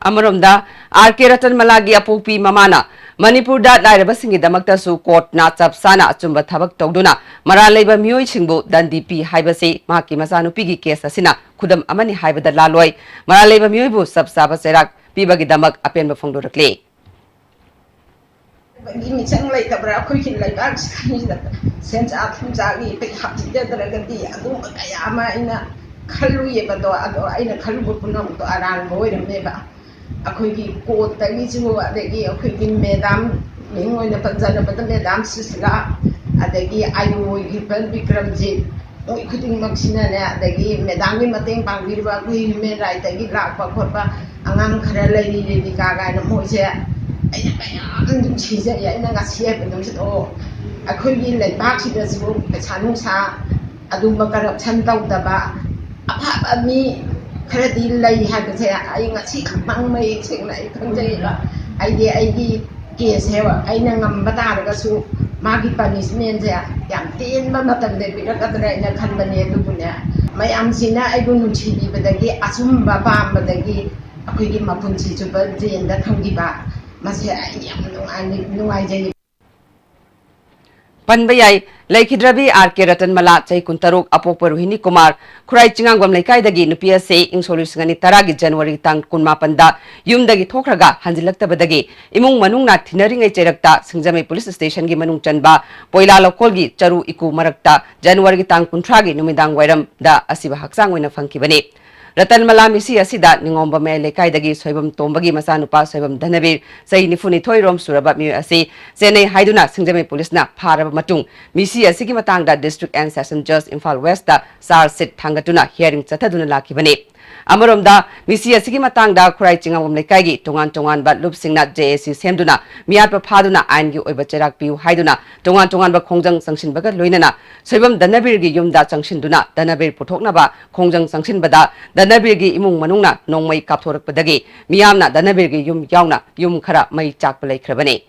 ꯑꯃꯔꯣꯝꯗ, ꯑꯥꯔ ꯀꯦ ꯔꯇꯟꯃꯂꯥꯒꯤ ꯑꯄꯣꯛꯄꯤ ꯃꯃꯥꯅ ꯃꯅꯤꯄꯨꯔꯗ ꯂꯥꯏꯔꯕꯁꯤꯡꯒꯤꯗꯃꯛꯇꯁꯨ ꯀꯣꯔꯠꯅ ꯆꯞ ꯆꯥꯅ ꯑꯆꯨꯝꯕ ꯊꯕꯛ ꯇꯧꯗꯨꯅ ꯃꯔꯥꯜ ꯂꯩꯕ ꯃꯤꯑꯣꯏꯁꯤꯡꯕꯨ ꯗꯟꯗꯤ ꯄꯤ ꯍꯥꯏꯕꯁꯤ ꯃꯍꯥꯛꯀꯤ ꯃꯆꯥꯅꯨꯄꯤꯒꯤ ꯀꯦꯁ ꯑꯁꯤꯅ ꯈꯨꯗꯝ ꯑꯃꯅꯤ ꯍꯥꯏꯕꯗ ꯂꯥꯜꯂꯣꯏ꯫ ꯃꯔꯥꯜ ꯂꯩꯕ ꯃꯤꯑꯣꯏꯕꯨ ꯆꯞ ꯆꯥꯕ ꯆꯩꯔꯥꯛ ꯄꯤꯕꯒꯤꯗꯃꯛ ꯑꯄꯦꯟꯕ ꯐꯣꯡꯗꯣꯔꯛꯂꯤ꯫ ꯒꯤ ꯃꯤꯆꯪ ꯂꯩꯇꯕ꯭ꯔꯥ? ꯑꯩꯈꯣꯏꯒꯤ ꯂꯩꯕꯥꯛꯁꯤꯗ ꯁꯦꯟꯖꯥ ꯊꯨꯝꯖꯥꯒꯤ ꯄꯩꯁꯥ ꯄꯤꯖꯗ꯭ꯔꯒꯗꯤ ꯑꯗꯨꯒꯨꯝꯕ ꯀꯌꯥ ꯑꯃ ꯑꯩꯅ ꯈꯜꯂꯨꯏꯌꯦꯕꯗꯣ꯫ ꯑꯗꯣ ꯑꯩꯅ ꯈꯜꯂꯨꯕ ꯄꯨꯝꯅꯃꯛꯇꯣ ꯑꯔꯥꯟꯕ ꯑꯣꯏꯔꯝꯃꯦꯕ꯫ ꯑꯩꯈꯣꯏꯒꯤ ꯀꯣꯔꯠꯇꯒꯤꯁꯨ, ꯑꯗꯒꯤ ꯑꯩꯈꯣꯏꯒꯤ ꯃꯦꯗꯥꯝ, ꯃꯤꯡ ꯑꯣꯏꯅ ꯄꯟꯖꯔꯕꯗ ꯃꯦꯗꯥꯝ ꯁꯨꯁꯤꯂꯥ, ꯑꯗꯒꯤ ꯑꯥꯏ ꯑꯣ ꯑꯣꯏꯈꯤꯕ ꯕꯤꯀ꯭ꯔꯝꯖꯤꯠ, ꯃꯣꯏ ꯈꯨꯗꯤꯡꯃꯛꯁꯤꯅꯅꯦ, ꯑꯗꯒꯤ ꯃꯦꯗꯥꯝꯒꯤ ꯃꯇꯦꯡ ꯄꯥꯡꯕꯤꯔꯤꯕ ꯑꯩꯈꯣꯏ ꯍ꯭ꯌꯨꯃꯦꯟ ꯔꯥꯏꯠꯇꯒꯤ ꯂꯥꯛꯄ ꯈꯣꯠꯄ ꯑꯉꯥꯡ ꯈꯔ ꯂꯩꯔꯤ, ꯔꯦꯕꯤꯀꯥ ꯀꯥꯏꯅ, ꯃꯣꯏꯁꯦ ꯑꯩꯅ ꯃꯌꯥꯝ ꯅꯨꯡꯁꯤꯖꯩ꯫ ꯑꯩꯅ ꯉꯁꯤ ꯍꯥꯏꯕ ꯅꯨꯃꯤꯠꯇꯣ ꯑꯩꯈꯣꯏꯒꯤ ꯂꯩꯕꯥꯛꯁꯤꯗꯁꯨ ꯄꯩꯁꯥ ꯅꯨꯡꯁꯥ ꯑꯗꯨꯝꯕ ꯀꯔꯞꯁꯟ ꯇꯧꯗꯕ ꯑꯐꯕ ꯃꯤ ꯈꯔꯗꯤ ꯂꯩ ꯍꯥꯏꯕꯁꯦ ꯑꯩ ꯉꯁꯤ ꯈꯛꯇꯪ ꯃꯌꯦꯛ ꯁꯦꯡꯅ ꯑꯩ ꯈꯪꯖꯩꯕ꯫ ꯑꯩꯗꯤ ꯑꯩꯒꯤ ꯀꯦꯁꯁꯦ ꯑꯩꯅ ꯉꯝꯕ ꯇꯥꯔꯒꯁꯨ ꯃꯥꯒꯤ ꯄꯅꯤꯁꯃꯦꯟꯁꯦ ꯌꯥꯝ ꯇꯦꯟꯕ ꯃꯇꯝꯗ ꯄꯤꯔꯛꯀꯗ꯭ꯔꯥ ꯍꯥꯏꯅ ꯈꯟꯕꯅꯦ꯫ ꯑꯗꯨꯕꯨꯅꯦ, ꯃꯌꯥꯝꯁꯤꯅ ꯑꯩꯕꯨ ꯅꯨꯡꯁꯤꯕꯤꯕꯗꯒꯤ, ꯑꯆꯨꯝꯕ ꯄꯥꯝꯕꯗꯒꯤ ꯑꯩꯈꯣꯏꯒꯤ ꯃꯄꯨꯟꯁꯤ ꯆꯨꯞꯄ ꯖꯦꯜꯗ ꯊꯝꯈꯤꯕ, ꯃꯁꯦ ꯑꯩ ꯌꯥꯝ ꯅꯨꯡꯉꯥꯏ-, ꯅꯨꯡꯉꯥꯏꯖꯩ꯫ ꯄꯟꯕ ꯌꯥꯏ, ꯂꯩꯈꯤꯗ꯭ꯔꯕꯤ ꯑꯥꯔ ꯀꯦ ꯔꯇꯟꯃꯂꯥ, ꯆꯍꯤ ꯀꯨꯟꯇꯔꯨꯛ, ꯑꯄꯣꯛꯄ ꯔꯣꯍꯤꯅꯤ ꯀꯨꯃꯥꯔ, ꯈꯨꯔꯥꯏ ꯆꯤꯡꯉꯥꯡꯕꯝ ꯂꯩꯀꯥꯏꯗꯒꯤ ꯅꯨꯄꯤ ꯑꯁꯤ ꯏꯪ ꯁꯣꯛ ꯂꯤꯁꯤꯡ ꯑꯅꯤ ꯇꯔꯥꯒꯤ ꯖꯅꯋꯥꯔꯤ ꯇꯥꯡ ꯀꯨꯟꯃꯥꯄꯟꯗ ꯌꯨꯝꯗꯒꯤ ꯊꯣꯛꯈ꯭ꯔꯒ ꯍꯟꯖꯤꯜꯂꯛꯇꯕꯗꯒꯤ ꯏꯃꯨꯡ ꯃꯅꯨꯡꯅ ꯊꯤꯅꯔꯤꯉꯩ ꯆꯩꯔꯛꯇ ꯁꯤꯡꯖꯃꯩ ꯄꯨꯂꯤꯁ ꯁ꯭ꯇꯦꯁꯟꯒꯤ ꯃꯅꯨꯡ ꯆꯟꯕ ꯄꯣꯏꯂꯥ ꯂꯧꯈꯣꯜꯒꯤ ꯆꯔꯨ ꯏꯀꯨ ꯃꯔꯛꯇ ꯖꯅꯋꯥꯔꯤꯒꯤ ꯇꯥꯡ ꯀꯨꯟꯊ꯭ꯔꯥꯒꯤ ꯅꯨꯃꯤꯗꯥꯡ ꯋꯥꯏꯔꯝꯗ ꯑꯁꯤꯕ ꯍꯛꯆꯥꯡ ꯑꯣꯏꯅ ꯐꯪꯈꯤꯕꯅꯤ꯫ ꯔꯇꯟꯃꯂꯥ ꯃꯤꯁꯤ ꯑꯁꯤꯗ ꯅꯤꯉꯣꯝꯕ ꯃꯌꯥꯏ ꯂꯩꯀꯥꯏꯗꯒꯤ ꯁꯣꯏꯕꯝ ꯇꯣꯝꯕꯒꯤ ꯃꯆꯥꯅꯨꯄꯥ ꯁꯣꯏꯕꯝ ꯙꯅꯕꯤꯔ, ꯆꯍꯤ ꯅꯤꯐꯨꯅꯤꯊꯣꯏ ꯔꯣꯝ ꯁꯨꯔꯕ ꯃꯤꯑꯣꯏ ꯑꯁꯤ ꯆꯦꯟꯅꯩ ꯍꯥꯏꯗꯨꯅ ꯁꯤꯡꯖꯃꯩ ꯄꯨꯂꯤꯁꯅ ꯐꯥꯔꯕ ꯃꯇꯨꯡ, ꯃꯤꯁꯤ ꯑꯁꯤꯒꯤ ꯃꯇꯥꯡꯗ District and Session Judge Imphal West ꯇ charge sheet ꯊꯥꯡꯒꯠꯇꯨꯅ hearing ꯆꯠꯊꯗꯨꯅ ꯂꯥꯛꯈꯤꯕꯅꯤ꯫ ꯑꯃꯔꯣꯝꯗ, ꯃꯤꯁꯤ ꯑꯁꯤꯒꯤ ꯃꯇꯥꯡꯗ ꯈꯨꯔꯥꯏ ꯆꯤꯡꯉꯥꯝꯕꯝ ꯂꯩꯀꯥꯏꯒꯤ ꯇꯣꯉꯥꯟ ꯇꯣꯉꯥꯟꯕ ꯂꯨꯞꯁꯤꯡꯅ J A C ꯁꯦꯝꯗꯨꯅ ꯃꯤꯌꯥꯠꯄ ꯐꯥꯗꯨꯅ ꯑꯥꯏꯟꯒꯤ ꯑꯣꯏꯕ ꯆꯩꯔꯥꯛ ꯄꯤꯌꯨ ꯍꯥꯏꯗꯨꯅ ꯇꯣꯉꯥꯟ ꯇꯣꯉꯥꯟꯕ ꯈꯣꯡꯖꯪ ꯆꯪꯁꯤꯟꯕꯒ ꯂꯣꯏꯅꯅ ꯁꯣꯏꯕꯝ ꯙꯅꯕꯤꯔꯒꯤ ꯌꯨꯝꯗ ꯆꯪꯁꯤꯟꯗꯨꯅ ꯙꯅꯕꯤꯔ ꯄꯨꯊꯣꯛꯅꯕ ꯈꯣꯡꯖꯪ ꯆꯪꯁꯤꯟꯕꯗ ꯙꯅꯕꯤꯔꯒꯤ ꯏꯃꯨꯡ ꯃꯅꯨꯡꯅ ꯅꯣꯡꯃꯩ ꯀꯥꯞꯊꯣꯔꯛꯄꯗꯒꯤ ꯃꯤꯌꯥꯝꯅ ꯙꯅꯕꯤꯔꯒꯤ ꯌꯨꯝ ꯌꯥꯎꯅ ꯌꯨꯝ ꯈꯔ ꯃꯩ ꯆꯥꯛꯄ ꯂꯩꯈ꯭ꯔꯕꯅꯤ꯫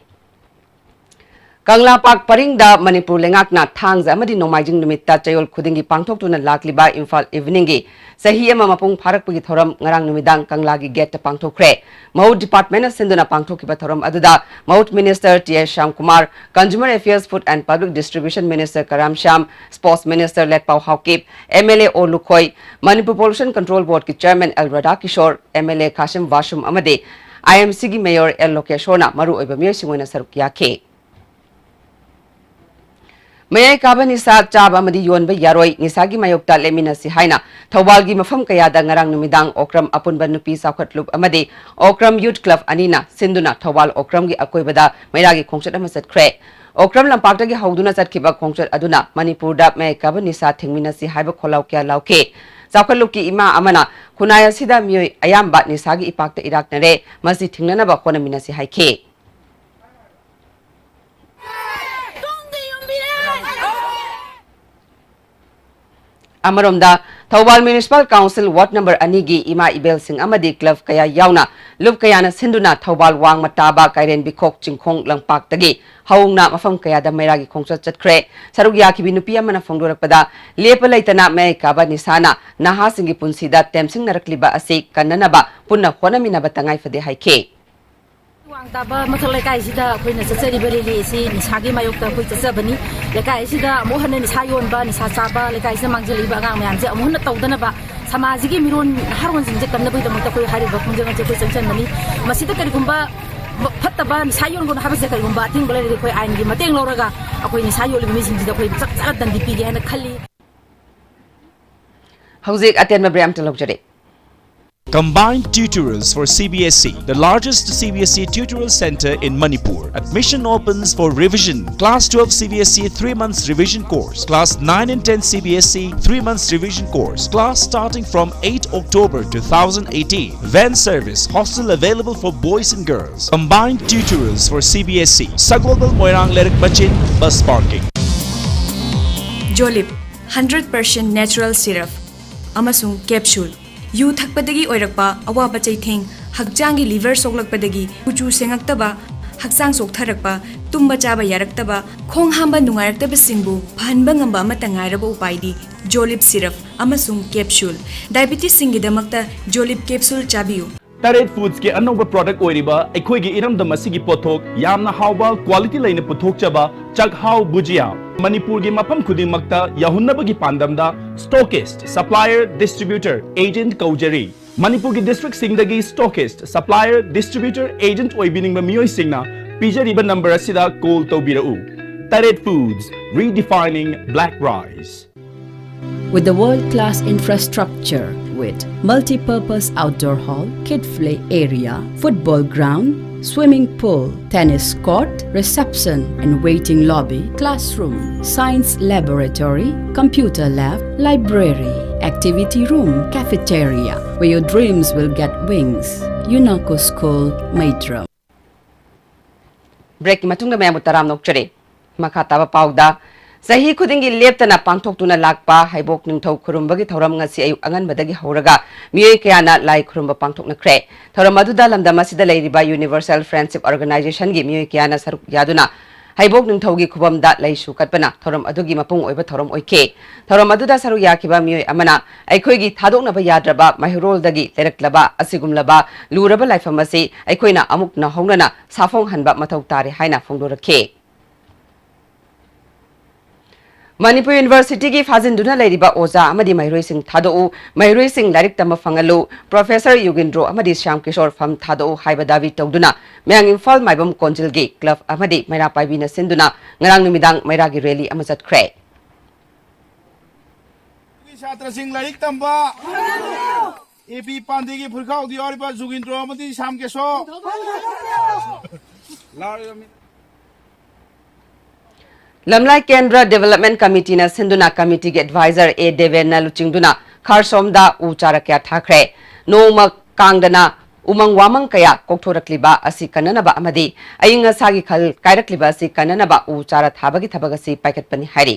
ꯀꯪꯂꯥ ꯄꯥꯛ ꯄꯔꯤꯡꯗ ꯃꯅꯤꯄꯨꯔ ꯂꯩꯉꯥꯛꯅ ꯊꯥꯡꯖ ꯑꯃꯗꯤ ꯅꯣꯡꯃꯥꯏꯖꯤꯡ ꯅꯨꯃꯤꯠꯇ ꯆꯌꯣꯜ ꯈꯨꯗꯤꯡꯒꯤ ꯄꯥꯡꯊꯣꯛꯇꯨꯅ ꯂꯥꯛꯂꯤꯕ ꯏꯝꯐꯥꯜ ꯏꯚꯤꯅꯤꯡꯒꯤ ꯆꯍꯤ ꯑꯃ ꯃꯄꯨꯡ ꯐꯥꯔꯛꯄꯒꯤ ꯊꯧꯔꯝ ꯉꯔꯥꯡ ꯅꯨꯃꯤꯗꯥꯡ ꯀꯪꯂꯥꯒꯤ ꯒꯦꯠꯇ ꯄꯥꯡꯊꯣꯛꯈ꯭ꯔꯦ꯫ ꯃꯍꯨꯠ ꯗꯤꯄꯥꯔꯠꯃꯦꯟꯅ ꯁꯤꯟꯗꯨꯅ ꯄꯥꯡꯊꯣꯛꯈꯤꯕ ꯊꯧꯔꯝ ꯑꯗꯨꯗ ꯃꯍꯨꯠ minister T S Shyamkumar, Consumer Affairs, Food and Public Distribution Minister Karam Shyam, Sports Minister Letpao Haokip, M L A O Lukhoi, Manipur Pollution Control Boardꯀꯤ Chairman L Radhakishore, M L A Khashim Vashum ꯑꯃꯗꯤ I M Cꯒꯤ Mayor ꯑꯦꯜ ꯂꯣꯀꯦꯁꯣꯔꯅ ꯃꯔꯨꯑꯣꯏꯕ ꯃꯤꯑꯣꯏꯁꯤꯡ ꯑꯣꯏꯅ ꯁꯔꯨꯛ ꯌꯥꯈꯤ꯫ ꯃꯌꯥꯏ ꯀꯥꯕ ꯅꯤꯁꯥ ꯆꯥꯕ ꯑꯃꯗꯤ ꯌꯣꯟꯕ ꯌꯥꯔꯣꯏ, ꯅꯤꯁꯥꯒꯤ ꯃꯥꯌꯣꯛꯇ ꯂꯦꯞꯃꯤꯟꯅꯁꯤ ꯍꯥꯏꯅ ꯊꯧꯕꯥꯜꯒꯤ ꯃꯐꯝ ꯀꯌꯥꯗ ꯉꯔꯥꯡ ꯅꯨꯃꯤꯗꯥꯡ ꯑꯣꯀ꯭ꯔꯝ ꯑꯄꯨꯟꯕ ꯅꯨꯄꯤ ꯆꯥꯎꯈꯠ ꯂꯨꯞ ꯑꯃꯗꯤ ꯑꯣꯀ꯭ꯔꯝ ꯌꯨꯠ ꯀ꯭ꯂꯕ ꯑꯅꯤꯅ ꯁꯤꯟꯗꯨꯅ ꯊꯧꯕꯥꯜ ꯑꯣꯀ꯭ꯔꯝꯒꯤ ꯑꯀꯣꯏꯕꯗ ꯃꯩꯔꯥꯒꯤ ꯈꯣꯡꯆꯠ ꯑꯃ ꯆꯠꯈ꯭ꯔꯦ꯫ ꯑꯣꯀ꯭ꯔꯝ ꯂꯝꯄꯥꯛꯇꯒꯤ ꯍꯧꯗꯨꯅ ꯆꯠꯈꯤꯕ ꯈꯣꯡꯆꯠ ꯑꯗꯨꯅ ꯃꯅꯤꯄꯨꯔꯗ ꯃꯌꯥꯏ ꯀꯥꯕ ꯅꯤꯁꯥ ꯊꯤꯡꯃꯤꯟꯅꯁꯤ ꯍꯥꯏꯕ ꯈꯣꯜꯂꯥꯎ ꯀꯌꯥ ꯂꯥꯎꯈꯤ꯫ ꯆꯥꯎꯈꯠ ꯂꯨꯞꯀꯤ ꯏꯃꯥ ꯑꯃꯅ ꯈꯨꯟꯅꯥꯏ ꯑꯁꯤꯗ ꯃꯤꯑꯣꯏ ꯑꯌꯥꯝꯕ ꯅꯤꯁꯥꯒꯤ ꯏꯄꯥꯛꯇ ꯏꯔꯥꯛꯅꯔꯦ, ꯃꯁꯤ ꯊꯤꯡꯅꯅꯕ ꯍꯣꯠꯅꯃꯤꯟꯅꯁꯤ ꯍꯥꯏꯈꯤ꯫ ꯑꯃꯔꯣꯝꯗ, Thoubal municipal council ward number ꯑꯅꯤꯒꯤ ꯏꯃꯥ ꯏꯕꯦꯜꯁꯤꯡ ꯑꯃꯗꯤ ꯀ꯭ꯂꯕ ꯀꯌꯥ ꯌꯥꯎꯅ ꯂꯨꯞ ꯀꯌꯥꯅ ꯁꯤꯟꯗꯨꯅ ꯊꯧꯕꯥꯜ ꯋꯥꯡꯃ ꯇꯥꯕ ꯀꯥꯏꯔꯦꯟꯕꯤꯈꯣꯛ ꯆꯤꯡꯈꯣꯡ ꯂꯝꯄꯥꯛꯇꯒꯤ ꯍꯧꯅ ꯃꯐꯝ ꯀꯌꯥꯗ ꯃꯩꯔꯥꯒꯤ ꯈꯣꯡꯆꯠ ꯆꯠꯈ꯭ꯔꯦ꯫ ꯁꯔꯨꯛ ꯌꯥꯈꯤꯕꯤ ꯅꯨꯄꯤ ꯑꯃꯅ ꯐꯣꯡꯗꯣꯔꯛꯄꯗ, ꯂꯦꯞꯄ ꯂꯩꯇꯅ ꯃꯌꯥꯏ ꯀꯥꯕ ꯅꯤꯁꯥꯅ ꯅꯍꯥꯁꯤꯡꯒꯤ ꯄꯨꯟꯁꯤꯗ ꯇꯦꯝꯁꯤꯡꯅꯔꯛꯂꯤꯕ ꯑꯁꯤ ꯀꯟꯅꯅꯕ ꯄꯨꯟꯅ ꯍꯣꯠꯅꯃꯤꯟꯅꯕ ꯇꯉꯥꯏ ꯐꯗꯦ ꯍꯥꯏꯈꯤ꯫ ꯋꯥꯡ ꯇꯥꯕ ꯃꯊꯛ ꯂꯩꯀꯥꯏꯁꯤꯗ ꯑꯩꯈꯣꯏꯅ ꯆꯠꯆꯔꯤꯕ ꯔꯦꯂꯤ ꯑꯁꯤ ꯅꯤꯁꯥꯒꯤ ꯃꯥꯌꯣꯛꯇ ꯑꯩꯈꯣꯏ ꯆꯠꯆꯕꯅꯤ꯫ ꯂꯩꯀꯥꯏ ꯑꯁꯤꯗ ꯑꯃꯨꯛ ꯍꯟꯅ ꯅꯤꯁꯥ ꯌꯣꯟꯕ, ꯅꯤꯁꯥ ꯆꯥꯕ, ꯂꯩꯀꯥꯏꯁꯤꯗ ꯃꯥꯡꯖꯤꯜꯂꯛꯏꯕ ꯑꯉꯥꯡ ꯃꯌꯥꯝꯁꯦ ꯑꯃꯨꯛ ꯍꯟꯅ ꯇꯧꯗꯅꯕ, ꯁꯃꯥꯖꯁꯤꯒꯤ ꯃꯤꯔꯣꯟ ꯅꯍꯥꯔꯣꯟꯁꯤꯡꯁꯦ ꯀꯟꯅꯕꯒꯤꯗꯃꯛꯇ ꯑꯩꯈꯣꯏ ꯍꯥꯏꯔꯤꯕ ꯈꯣꯡꯖꯪ ꯑꯁꯤ ꯑꯩꯈꯣꯏ ꯆꯪꯁꯤꯟꯕꯅꯤ꯫ ꯃꯁꯤꯗ ꯀꯔꯤꯒꯨꯝꯕ ꯐꯠꯇꯕ ꯅꯤꯁꯥ ꯌꯣꯟꯒꯅꯨ ꯍꯥꯏꯕꯁꯦ ꯀꯔꯤꯒꯨꯝꯕ ꯑꯊꯤꯡꯕ ꯂꯩꯔꯗꯤ ꯑꯩꯈꯣꯏ ꯑꯥꯏꯟꯒꯤ ꯃꯇꯦꯡ ꯂꯧꯔꯒ ꯑꯩꯈꯣꯏ ꯅꯤꯁꯥ ꯌꯣꯜꯂꯤꯕ ꯃꯤꯁꯤꯡꯁꯤꯗ ꯑꯩꯈꯣꯏ ꯆꯞ ꯆꯥꯅ ꯗꯟꯗꯤ ꯄꯤꯒꯦ ꯍꯥꯏꯅ ꯈꯜꯂꯤ꯫ ꯍꯧꯖꯤꯛ ꯑꯇꯦꯟꯕ ꯕ꯭ꯔꯦꯛ ꯑꯝꯇ ꯂꯧꯖꯔꯦ꯫ Combined Tutorials for C B S E, the largest C B S E tutorial center in Manipur. Admission opens for revision. Class twelve C B S E three months revision course. Class nine and ten C B S E three months revision course. Class starting from eighth October two thousand eighteen. Van service, hostel available for boys and girls. Combined Tutorials for C B S E. Sagolbal Moirang Lerik Bachin, bus parking. ꯖꯣꯂꯤꯞ hundred percent natural syrup ꯑꯃꯁꯨꯡ capsule. ꯌꯨ ꯊꯛꯄꯗꯒꯤ ꯑꯣꯏꯔꯛꯄ ꯑꯋꯥꯕ ꯆꯩꯊꯦꯡ, ꯍꯛꯆꯥꯡꯒꯤ liver ꯁꯣꯛꯂꯛꯄꯗꯒꯤ ꯀꯨꯆꯨ ꯁꯦꯡꯉꯛꯇꯕ, ꯍꯛꯆꯥꯡ ꯆꯣꯛꯊꯔꯛꯄ, ꯇꯨꯝꯕ ꯆꯥꯕ ꯌꯥꯔꯛꯇꯕ, ꯈꯣꯡ ꯍꯥꯝꯕ ꯅꯨꯡꯉꯥꯏꯔꯛꯇꯕꯁꯤꯡꯕꯨ ꯐꯍꯟꯕ ꯉꯝꯕ ꯑꯃꯠꯇ ꯉꯥꯏꯔꯕ ꯎꯄꯥꯏꯗꯤ ꯖꯣꯂꯤꯞ ꯁꯤꯔꯞ ꯑꯃꯁꯨꯡ ꯀꯦꯞꯁꯨꯜ꯫ ꯗꯥꯏꯕꯤꯇꯤꯁꯁꯤꯡꯒꯤꯗꯃꯛꯇ ꯖꯣꯂꯤꯞ ꯀꯦꯞꯁꯨꯜ ꯆꯥꯕꯤꯌꯨ꯫ ꯇꯔꯦꯠ ꯐꯨꯗꯁꯀꯤ ꯑꯅꯧꯕ ꯄ꯭ꯔꯣꯗꯛ ꯑꯣꯏꯔꯤꯕ ꯑꯩꯈꯣꯏꯒꯤ ꯏꯔꯝꯗꯝ ꯑꯁꯤꯒꯤ ꯄꯣꯠꯊꯣꯛ ꯌꯥꯝꯅ ꯍꯥꯎꯕ, ꯀ꯭ꯋꯥꯂꯤꯇꯤ ꯂꯩꯅ ꯄꯨꯊꯣꯛꯆꯕ ꯆꯥꯛꯍꯥꯎ ꯚꯨꯖꯤꯌꯥ ꯃꯅꯤꯄꯨꯔꯒꯤ ꯃꯐꯝ ꯈꯨꯗꯤꯡꯃꯛꯇ ꯌꯧꯍꯟꯅꯕꯒꯤ ꯄꯥꯟꯗꯝꯗ ꯁ꯭ꯇꯣꯀꯤꯁ꯭ꯠ, ꯁꯄ꯭ꯂꯥꯏꯌꯔ, ꯗꯤꯁꯇ꯭ꯔꯤꯕ꯭ꯌꯨꯇꯔ, ꯑꯦꯖꯦꯟꯠ ꯀꯧꯖꯔꯤ꯫ ꯃꯅꯤꯄꯨꯔꯒꯤ ꯗꯤꯁꯇ꯭ꯔꯤꯛꯁꯤꯡꯗꯒꯤ ꯁ꯭ꯇꯣꯀꯤꯁ꯭ꯠ, ꯁꯄ꯭ꯂꯥꯏꯌꯔ, ꯗꯤꯁꯇ꯭ꯔꯤꯕ꯭ꯌꯨꯇꯔ, ꯑꯦꯖꯦꯟꯠ ꯑꯣꯏꯕꯤꯅꯤꯡꯕ ꯃꯤꯑꯣꯏꯁꯤꯡꯅ ꯄꯤꯖꯔꯤꯕ ꯅꯝꯕꯔ ꯑꯁꯤꯗ ꯀꯣꯜ ꯇꯧꯕꯤꯔꯛꯎ꯫ ꯇꯔꯦꯠ foods, redefining black rice. With the world-class infrastructure with multi-purpose outdoor hall, kid play area, football ground, swimming pool, tennis court, reception and waiting lobby, classroom, science laboratory, computer lab, library, activity room, cafeteria, where your dreams will get wings. UNACO School, Maitram. ꯕ꯭ꯔꯦꯛꯀꯤ ꯃꯇꯨꯡꯗ ꯃꯌꯥꯝꯕꯨ ꯇꯔꯥꯝꯅ ꯑꯣꯛꯆꯔꯤ꯫ ꯃꯈꯥ ꯇꯥꯕ ꯄꯥꯎꯗ, ꯆꯍꯤ ꯈꯨꯗꯤꯡꯒꯤ ꯂꯦꯞꯇꯅ ꯄꯥꯡꯊꯣꯛꯇꯨꯅ ꯂꯥꯛꯄ ꯍꯩꯕꯣꯛ ꯅꯤꯡꯊꯧ ꯈꯨꯔꯨꯝꯕꯒꯤ ꯊꯧꯔꯝ ꯉꯁꯤ ꯑꯌꯨꯛ ꯑꯉꯟꯕꯗꯒꯤ ꯍꯧꯔꯒ ꯃꯤꯑꯣꯏ ꯀꯌꯥꯅ ꯂꯥꯏ ꯈꯨꯔꯨꯝꯕ ꯄꯥꯡꯊꯣꯛꯅꯈ꯭ꯔꯦ꯫ ꯊꯧꯔꯝ ꯑꯗꯨꯗ ꯂꯝꯗꯝ ꯑꯁꯤꯗ ꯂꯩꯔꯤꯕ Universal Friendship Organization ꯒꯤ ꯃꯤꯑꯣꯏ ꯀꯌꯥꯅ ꯁꯔꯨꯛ ꯌꯥꯗꯨꯅ ꯍꯩꯕꯣꯛ ꯅꯤꯡꯊꯧꯒꯤ ꯈꯨꯕꯝꯗ ꯂꯩꯁꯨ ꯀꯠꯄꯅ ꯊꯧꯔꯝ ꯑꯗꯨꯒꯤ ꯃꯄꯨꯡ ꯑꯣꯏꯕ ꯊꯧꯔꯝ ꯑꯣꯏꯈꯤ꯫ ꯊꯧꯔꯝ ꯑꯗꯨꯗ ꯁꯔꯨꯛ ꯌꯥꯈꯤꯕ ꯃꯤꯑꯣꯏ ꯑꯃꯅ ꯑꯩꯈꯣꯏꯒꯤ ꯊꯥꯗꯣꯛꯅꯕ ꯌꯥꯗ꯭ꯔꯕ ꯃꯩꯍꯧꯔꯣꯜꯗꯒꯤ ꯂꯩꯔꯛꯂꯕ ꯑꯁꯤꯒꯨꯝꯂꯕ ꯂꯨꯔꯕ ꯂꯥꯏꯐꯝ ꯑꯁꯤ ꯑꯩꯈꯣꯏꯅ ꯑꯃꯨꯛ ꯅꯧꯍꯧꯅꯅ ꯁꯥꯐꯣꯡꯍꯟꯕ ꯃꯊꯧ ꯇꯥꯔꯦ ꯍꯥꯏꯅ ꯐꯣꯡꯗꯣꯔꯛꯈꯤ꯫ ꯃꯅꯤꯄꯨꯔ ꯌꯨꯅꯤꯚꯔꯁꯤꯇꯤꯒꯤ ꯐꯥꯖꯤꯟꯗꯨꯅ ꯂꯩꯔꯤꯕ ꯑꯣꯖꯥ ꯑꯃꯗꯤ ꯃꯍꯩꯔꯣꯏꯁꯤꯡ ꯊꯥꯗꯣꯛꯎ, ꯃꯍꯩꯔꯣꯏꯁꯤꯡ ꯂꯥꯏꯔꯤꯛ ꯇꯝꯕ ꯐꯪꯍꯜꯂꯨ, ꯄ꯭ꯔꯣꯐꯦꯁꯔ ꯌꯨꯒꯦꯟꯗ꯭ꯔꯣ ꯑꯃꯗꯤ ꯁ꯭ꯌꯥꯝ ꯀꯤꯁꯣꯔ ꯐꯝ ꯊꯥꯗꯣꯛꯎ ꯍꯥꯏꯕ ꯗꯥꯕꯤ ꯇꯧꯗꯨꯅ ꯃꯌꯥꯡ ꯏꯝꯐꯥꯜ ꯃꯥꯏꯕꯝ ꯀꯣꯟꯖꯤꯜꯒꯤ ꯀ꯭ꯂꯕ ꯑꯃꯗꯤ ꯃꯩꯔꯥ ꯄꯥꯏꯕꯤꯅ ꯁꯤꯟꯗꯨꯅ ꯉꯔꯥꯡ ꯅꯨꯃꯤꯗꯥꯡ ꯃꯩꯔꯥꯒꯤ ꯔꯦꯂꯤ ꯑꯃ ꯆꯠꯈ꯭ꯔꯦ꯫ ꯁꯥꯇ꯭ꯔꯁꯤꯡ ꯂꯥꯏꯔꯤꯛ ꯇꯝꯕ ꯑꯦ ꯄꯤ ꯄꯥꯟꯗꯦꯒꯤ ꯐꯨꯔꯤꯠꯈꯥꯎꯗ ꯌꯥꯎꯔꯤꯕ ꯖꯨꯒꯤꯟꯗ꯭ꯔꯣ ꯑꯃꯗꯤ ꯁꯥꯝ ꯀꯦꯁꯣ꯫ ꯂꯥꯎꯔꯤꯕ ꯃꯤ- ꯂꯝꯂꯥꯏ ꯀꯦꯟꯗ꯭ꯔ ꯗꯤꯕꯦꯂꯞꯃꯦꯟ ꯀꯃꯤꯇꯤꯅ ꯁꯤꯟꯗꯨꯅ ꯀꯃꯤꯇꯤꯒꯤ ꯑꯦꯗꯚꯥꯏꯖꯔ ꯑꯦ ꯗꯦꯕꯦꯟꯅ ꯂꯨꯆꯤꯡꯗꯨꯅ ꯈꯥꯔꯁꯣꯝꯗ ꯎ ꯆꯥꯔ ꯀꯌꯥ ꯊꯥꯈ꯭ꯔꯦ꯫ ꯅꯣꯡꯃ ꯀꯥꯡꯗꯅ ꯎꯃꯪ ꯋꯥꯃꯪ ꯀꯌꯥ ꯀꯣꯛꯊꯣꯔꯛꯂꯤꯕ ꯑꯁꯤ ꯀꯟꯅꯅꯕ ꯑꯃꯗꯤ ꯑꯏꯪ ꯑꯁꯥꯒꯤ ꯈꯜ ꯀꯥꯏꯔꯛꯂꯤꯕ ꯑꯁꯤ ꯀꯟꯅꯅꯕ ꯎ ꯆꯥꯔ ꯊꯥꯕꯒꯤ ꯊꯕꯛ ꯑꯁꯤ ꯄꯥꯏꯈꯠꯄꯅꯤ ꯍꯥꯏꯔꯤ꯫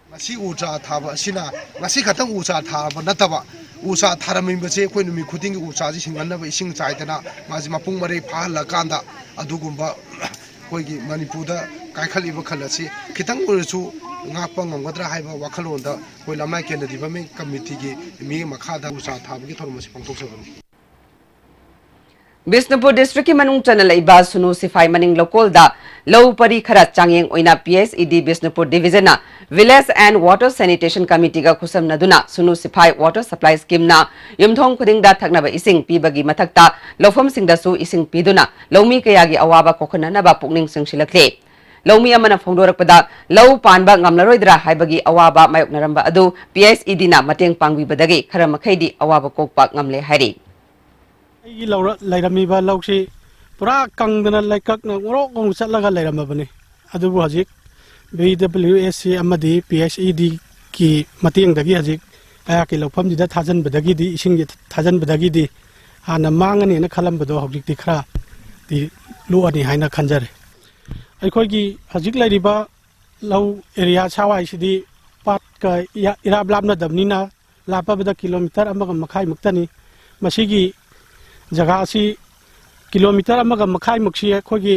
ꯉꯁꯤ ꯎ ꯆꯥ ꯊꯥꯕ ꯑꯁꯤꯅ ꯉꯁꯤ ꯈꯛꯇꯪ ꯎ ꯆꯥ ꯊꯥꯕ ꯅꯠꯇꯕ, ꯎ ꯆꯥ ꯊꯥꯔꯝꯃꯤꯕꯁꯦ ꯑꯩꯈꯣꯏ ꯅꯨꯃꯤꯠ ꯈꯨꯗꯤꯡꯒꯤ ꯎ ꯆꯥꯁꯤ ꯍꯤꯡꯍꯟꯅꯕ ꯏꯁꯤꯡ ꯆꯥꯏꯗꯅ ꯃꯥꯁꯤ ꯃꯄꯨꯡ ꯃꯔꯩ ꯐꯥꯍꯜꯂꯀꯥꯟꯗ ꯑꯗꯨꯒꯨꯝꯕ ꯑꯩꯈꯣꯏꯒꯤ ꯃꯅꯤꯄꯨꯔꯗ ꯀꯥꯏꯈꯠꯂꯤꯕ ꯈꯜ ꯑꯁꯤ ꯈꯤꯇꯪ ꯑꯣꯏꯔꯁꯨ ꯉꯥꯛꯄ ꯉꯝꯒꯗ꯭ꯔꯥ ꯍꯥꯏꯕ ꯋꯥꯈꯜꯂꯣꯟꯗ ꯑꯩꯈꯣꯏ ꯂꯝꯂꯥꯏ ꯀꯦꯟꯗ꯭ꯔ ꯗꯤꯕꯦꯂꯞꯃꯦꯟ ꯀꯃꯤꯇꯤꯒꯤ ꯃꯤꯠꯌꯦꯡ ꯃꯈꯥꯗ ꯎ ꯆꯥ ꯊꯥꯕꯒꯤ ꯊꯧꯔꯝ ꯑꯁꯤ ꯄꯥꯡꯊꯣꯛꯆꯕꯅꯤ꯫ ꯕꯤꯁꯅꯨꯄꯨꯔ ꯗꯤꯁꯇ꯭ꯔꯤꯛꯀꯤ ꯃꯅꯨꯡ ꯆꯟꯅ ꯂꯩꯕ ꯁꯨꯅꯨ ꯁꯤꯐꯥꯏ ꯃꯅꯤꯡ ꯂꯧꯀꯣꯜꯗ ꯂꯧ ꯄꯔꯤ ꯈꯔ ꯆꯥꯡꯌꯦꯡ ꯑꯣꯏꯅ P H E D Bishnupur ꯗꯤꯕꯤꯖꯟꯅ ꯚꯤꯂꯦꯖ ꯑꯦꯟ ꯋꯥꯇꯔ ꯁꯦꯅꯤꯇꯦꯁꯟ ꯀꯃꯤꯇꯤꯒ ꯈꯨꯠꯁꯝꯅꯗꯨꯅ ꯁꯨꯅꯨ ꯁꯤꯐꯥꯏ ꯋꯥꯇꯔ ꯁꯄ꯭ꯂꯥꯏ ꯁ꯭ꯀꯤꯝꯅ ꯌꯨꯝꯊꯣꯡ ꯈꯨꯗꯤꯡꯗ ꯊꯛꯅꯕ ꯏꯁꯤꯡ ꯄꯤꯕꯒꯤ ꯃꯊꯛꯇ ꯂꯧꯐꯝꯁꯤꯡꯗꯁꯨ ꯏꯁꯤꯡ ꯄꯤꯗꯨꯅ ꯂꯧꯃꯤ ꯀꯌꯥꯒꯤ ꯑꯋꯥꯕ ꯀꯣꯛꯍꯟꯅꯅꯕ ꯄꯨꯛꯅꯤꯡ ꯆꯤꯡꯁꯤꯜꯂꯛꯂꯤ꯫ ꯂꯧꯃꯤ ꯑꯃꯅ ꯐꯣꯡꯗꯣꯔꯛꯄꯗ, ꯂꯧ ꯄꯥꯟꯕ ꯉꯝꯂꯔꯣꯏꯗ꯭ꯔꯥ ꯍꯥꯏꯕꯒꯤ ꯑꯋꯥꯕ ꯃꯥꯌꯣꯛꯅꯔꯝꯕ ꯑꯗꯨ ꯄꯤ ꯑꯩꯆ ꯏ ꯗꯤꯅ ꯃꯇꯦꯡ ꯄꯥꯡꯕꯤꯕꯗꯒꯤ ꯈꯔ ꯃꯈꯩꯗꯤ ꯑꯋꯥꯕ ꯀꯣꯛꯄ ꯉꯝꯂꯦ ꯍꯥꯏꯔꯤ꯫ ꯑꯩꯒꯤ ꯂꯧꯔ-, ꯂꯩꯔꯝꯃꯤꯕ ꯂꯧꯁꯤ ꯄꯨꯔꯥ ꯀꯪꯗꯅ ꯂꯩꯀꯛꯅ ꯉꯣꯔꯣꯛ ꯉꯧ ꯆꯠꯂꯒ ꯂꯩꯔꯝꯃꯕꯅꯤ꯫ ꯑꯗꯨꯕꯨ ꯍꯧꯖꯤꯛ ꯚꯤ ꯗꯕ꯭ꯂꯤꯎ ꯑꯦꯁ ꯁꯤ ꯑꯃꯗꯤ ꯄꯤ ꯑꯩꯆ ꯏ ꯗꯤꯒꯤ ꯃꯇꯦꯡꯗꯒꯤ ꯍꯧꯖꯤꯛ ꯑꯩꯍꯥꯛꯀꯤ ꯂꯧꯐꯝꯁꯤꯗ ꯊꯥꯖꯤꯟꯕꯗꯒꯤꯗꯤ, ꯏꯁꯤꯡꯁꯦ ꯊꯥꯖꯤꯟꯕꯗꯒꯤꯗꯤ ꯍꯥꯟꯅ ꯃꯥꯡꯉꯅꯤꯅ ꯈꯜꯂꯝꯕꯗꯣ ꯍꯧꯖꯤꯛꯇꯤ ꯈꯔꯗꯤ ꯂꯣꯛꯑꯅꯤ ꯍꯥꯏꯅ ꯈꯟꯖꯔꯦ꯫ ꯑꯩꯈꯣꯏꯒꯤ ꯍꯧꯖꯤꯛ ꯂꯩꯔꯤꯕ ꯂꯧ ꯑꯦꯔꯤꯌꯥ ꯁꯥꯋꯥꯏꯁꯤꯗꯤ ꯄꯥꯠꯀ ꯏꯌꯥ-, ꯏꯔꯥꯞ ꯂꯥꯞꯅꯗꯕꯅꯤꯅ, ꯂꯥꯞꯄꯕꯗ ꯀꯤꯂꯣꯃꯤꯇꯔ ꯑꯃꯒ ꯃꯈꯥꯏꯃꯨꯛꯇꯅꯤ꯫ ꯃꯁꯤꯒꯤ ꯖꯒꯥ ꯑꯁꯤ ꯀꯤꯂꯣꯃꯤꯇꯔ ꯑꯃꯒ ꯃꯈꯥꯏꯃꯨꯛꯁꯤ ꯑꯩꯈꯣꯏꯒꯤ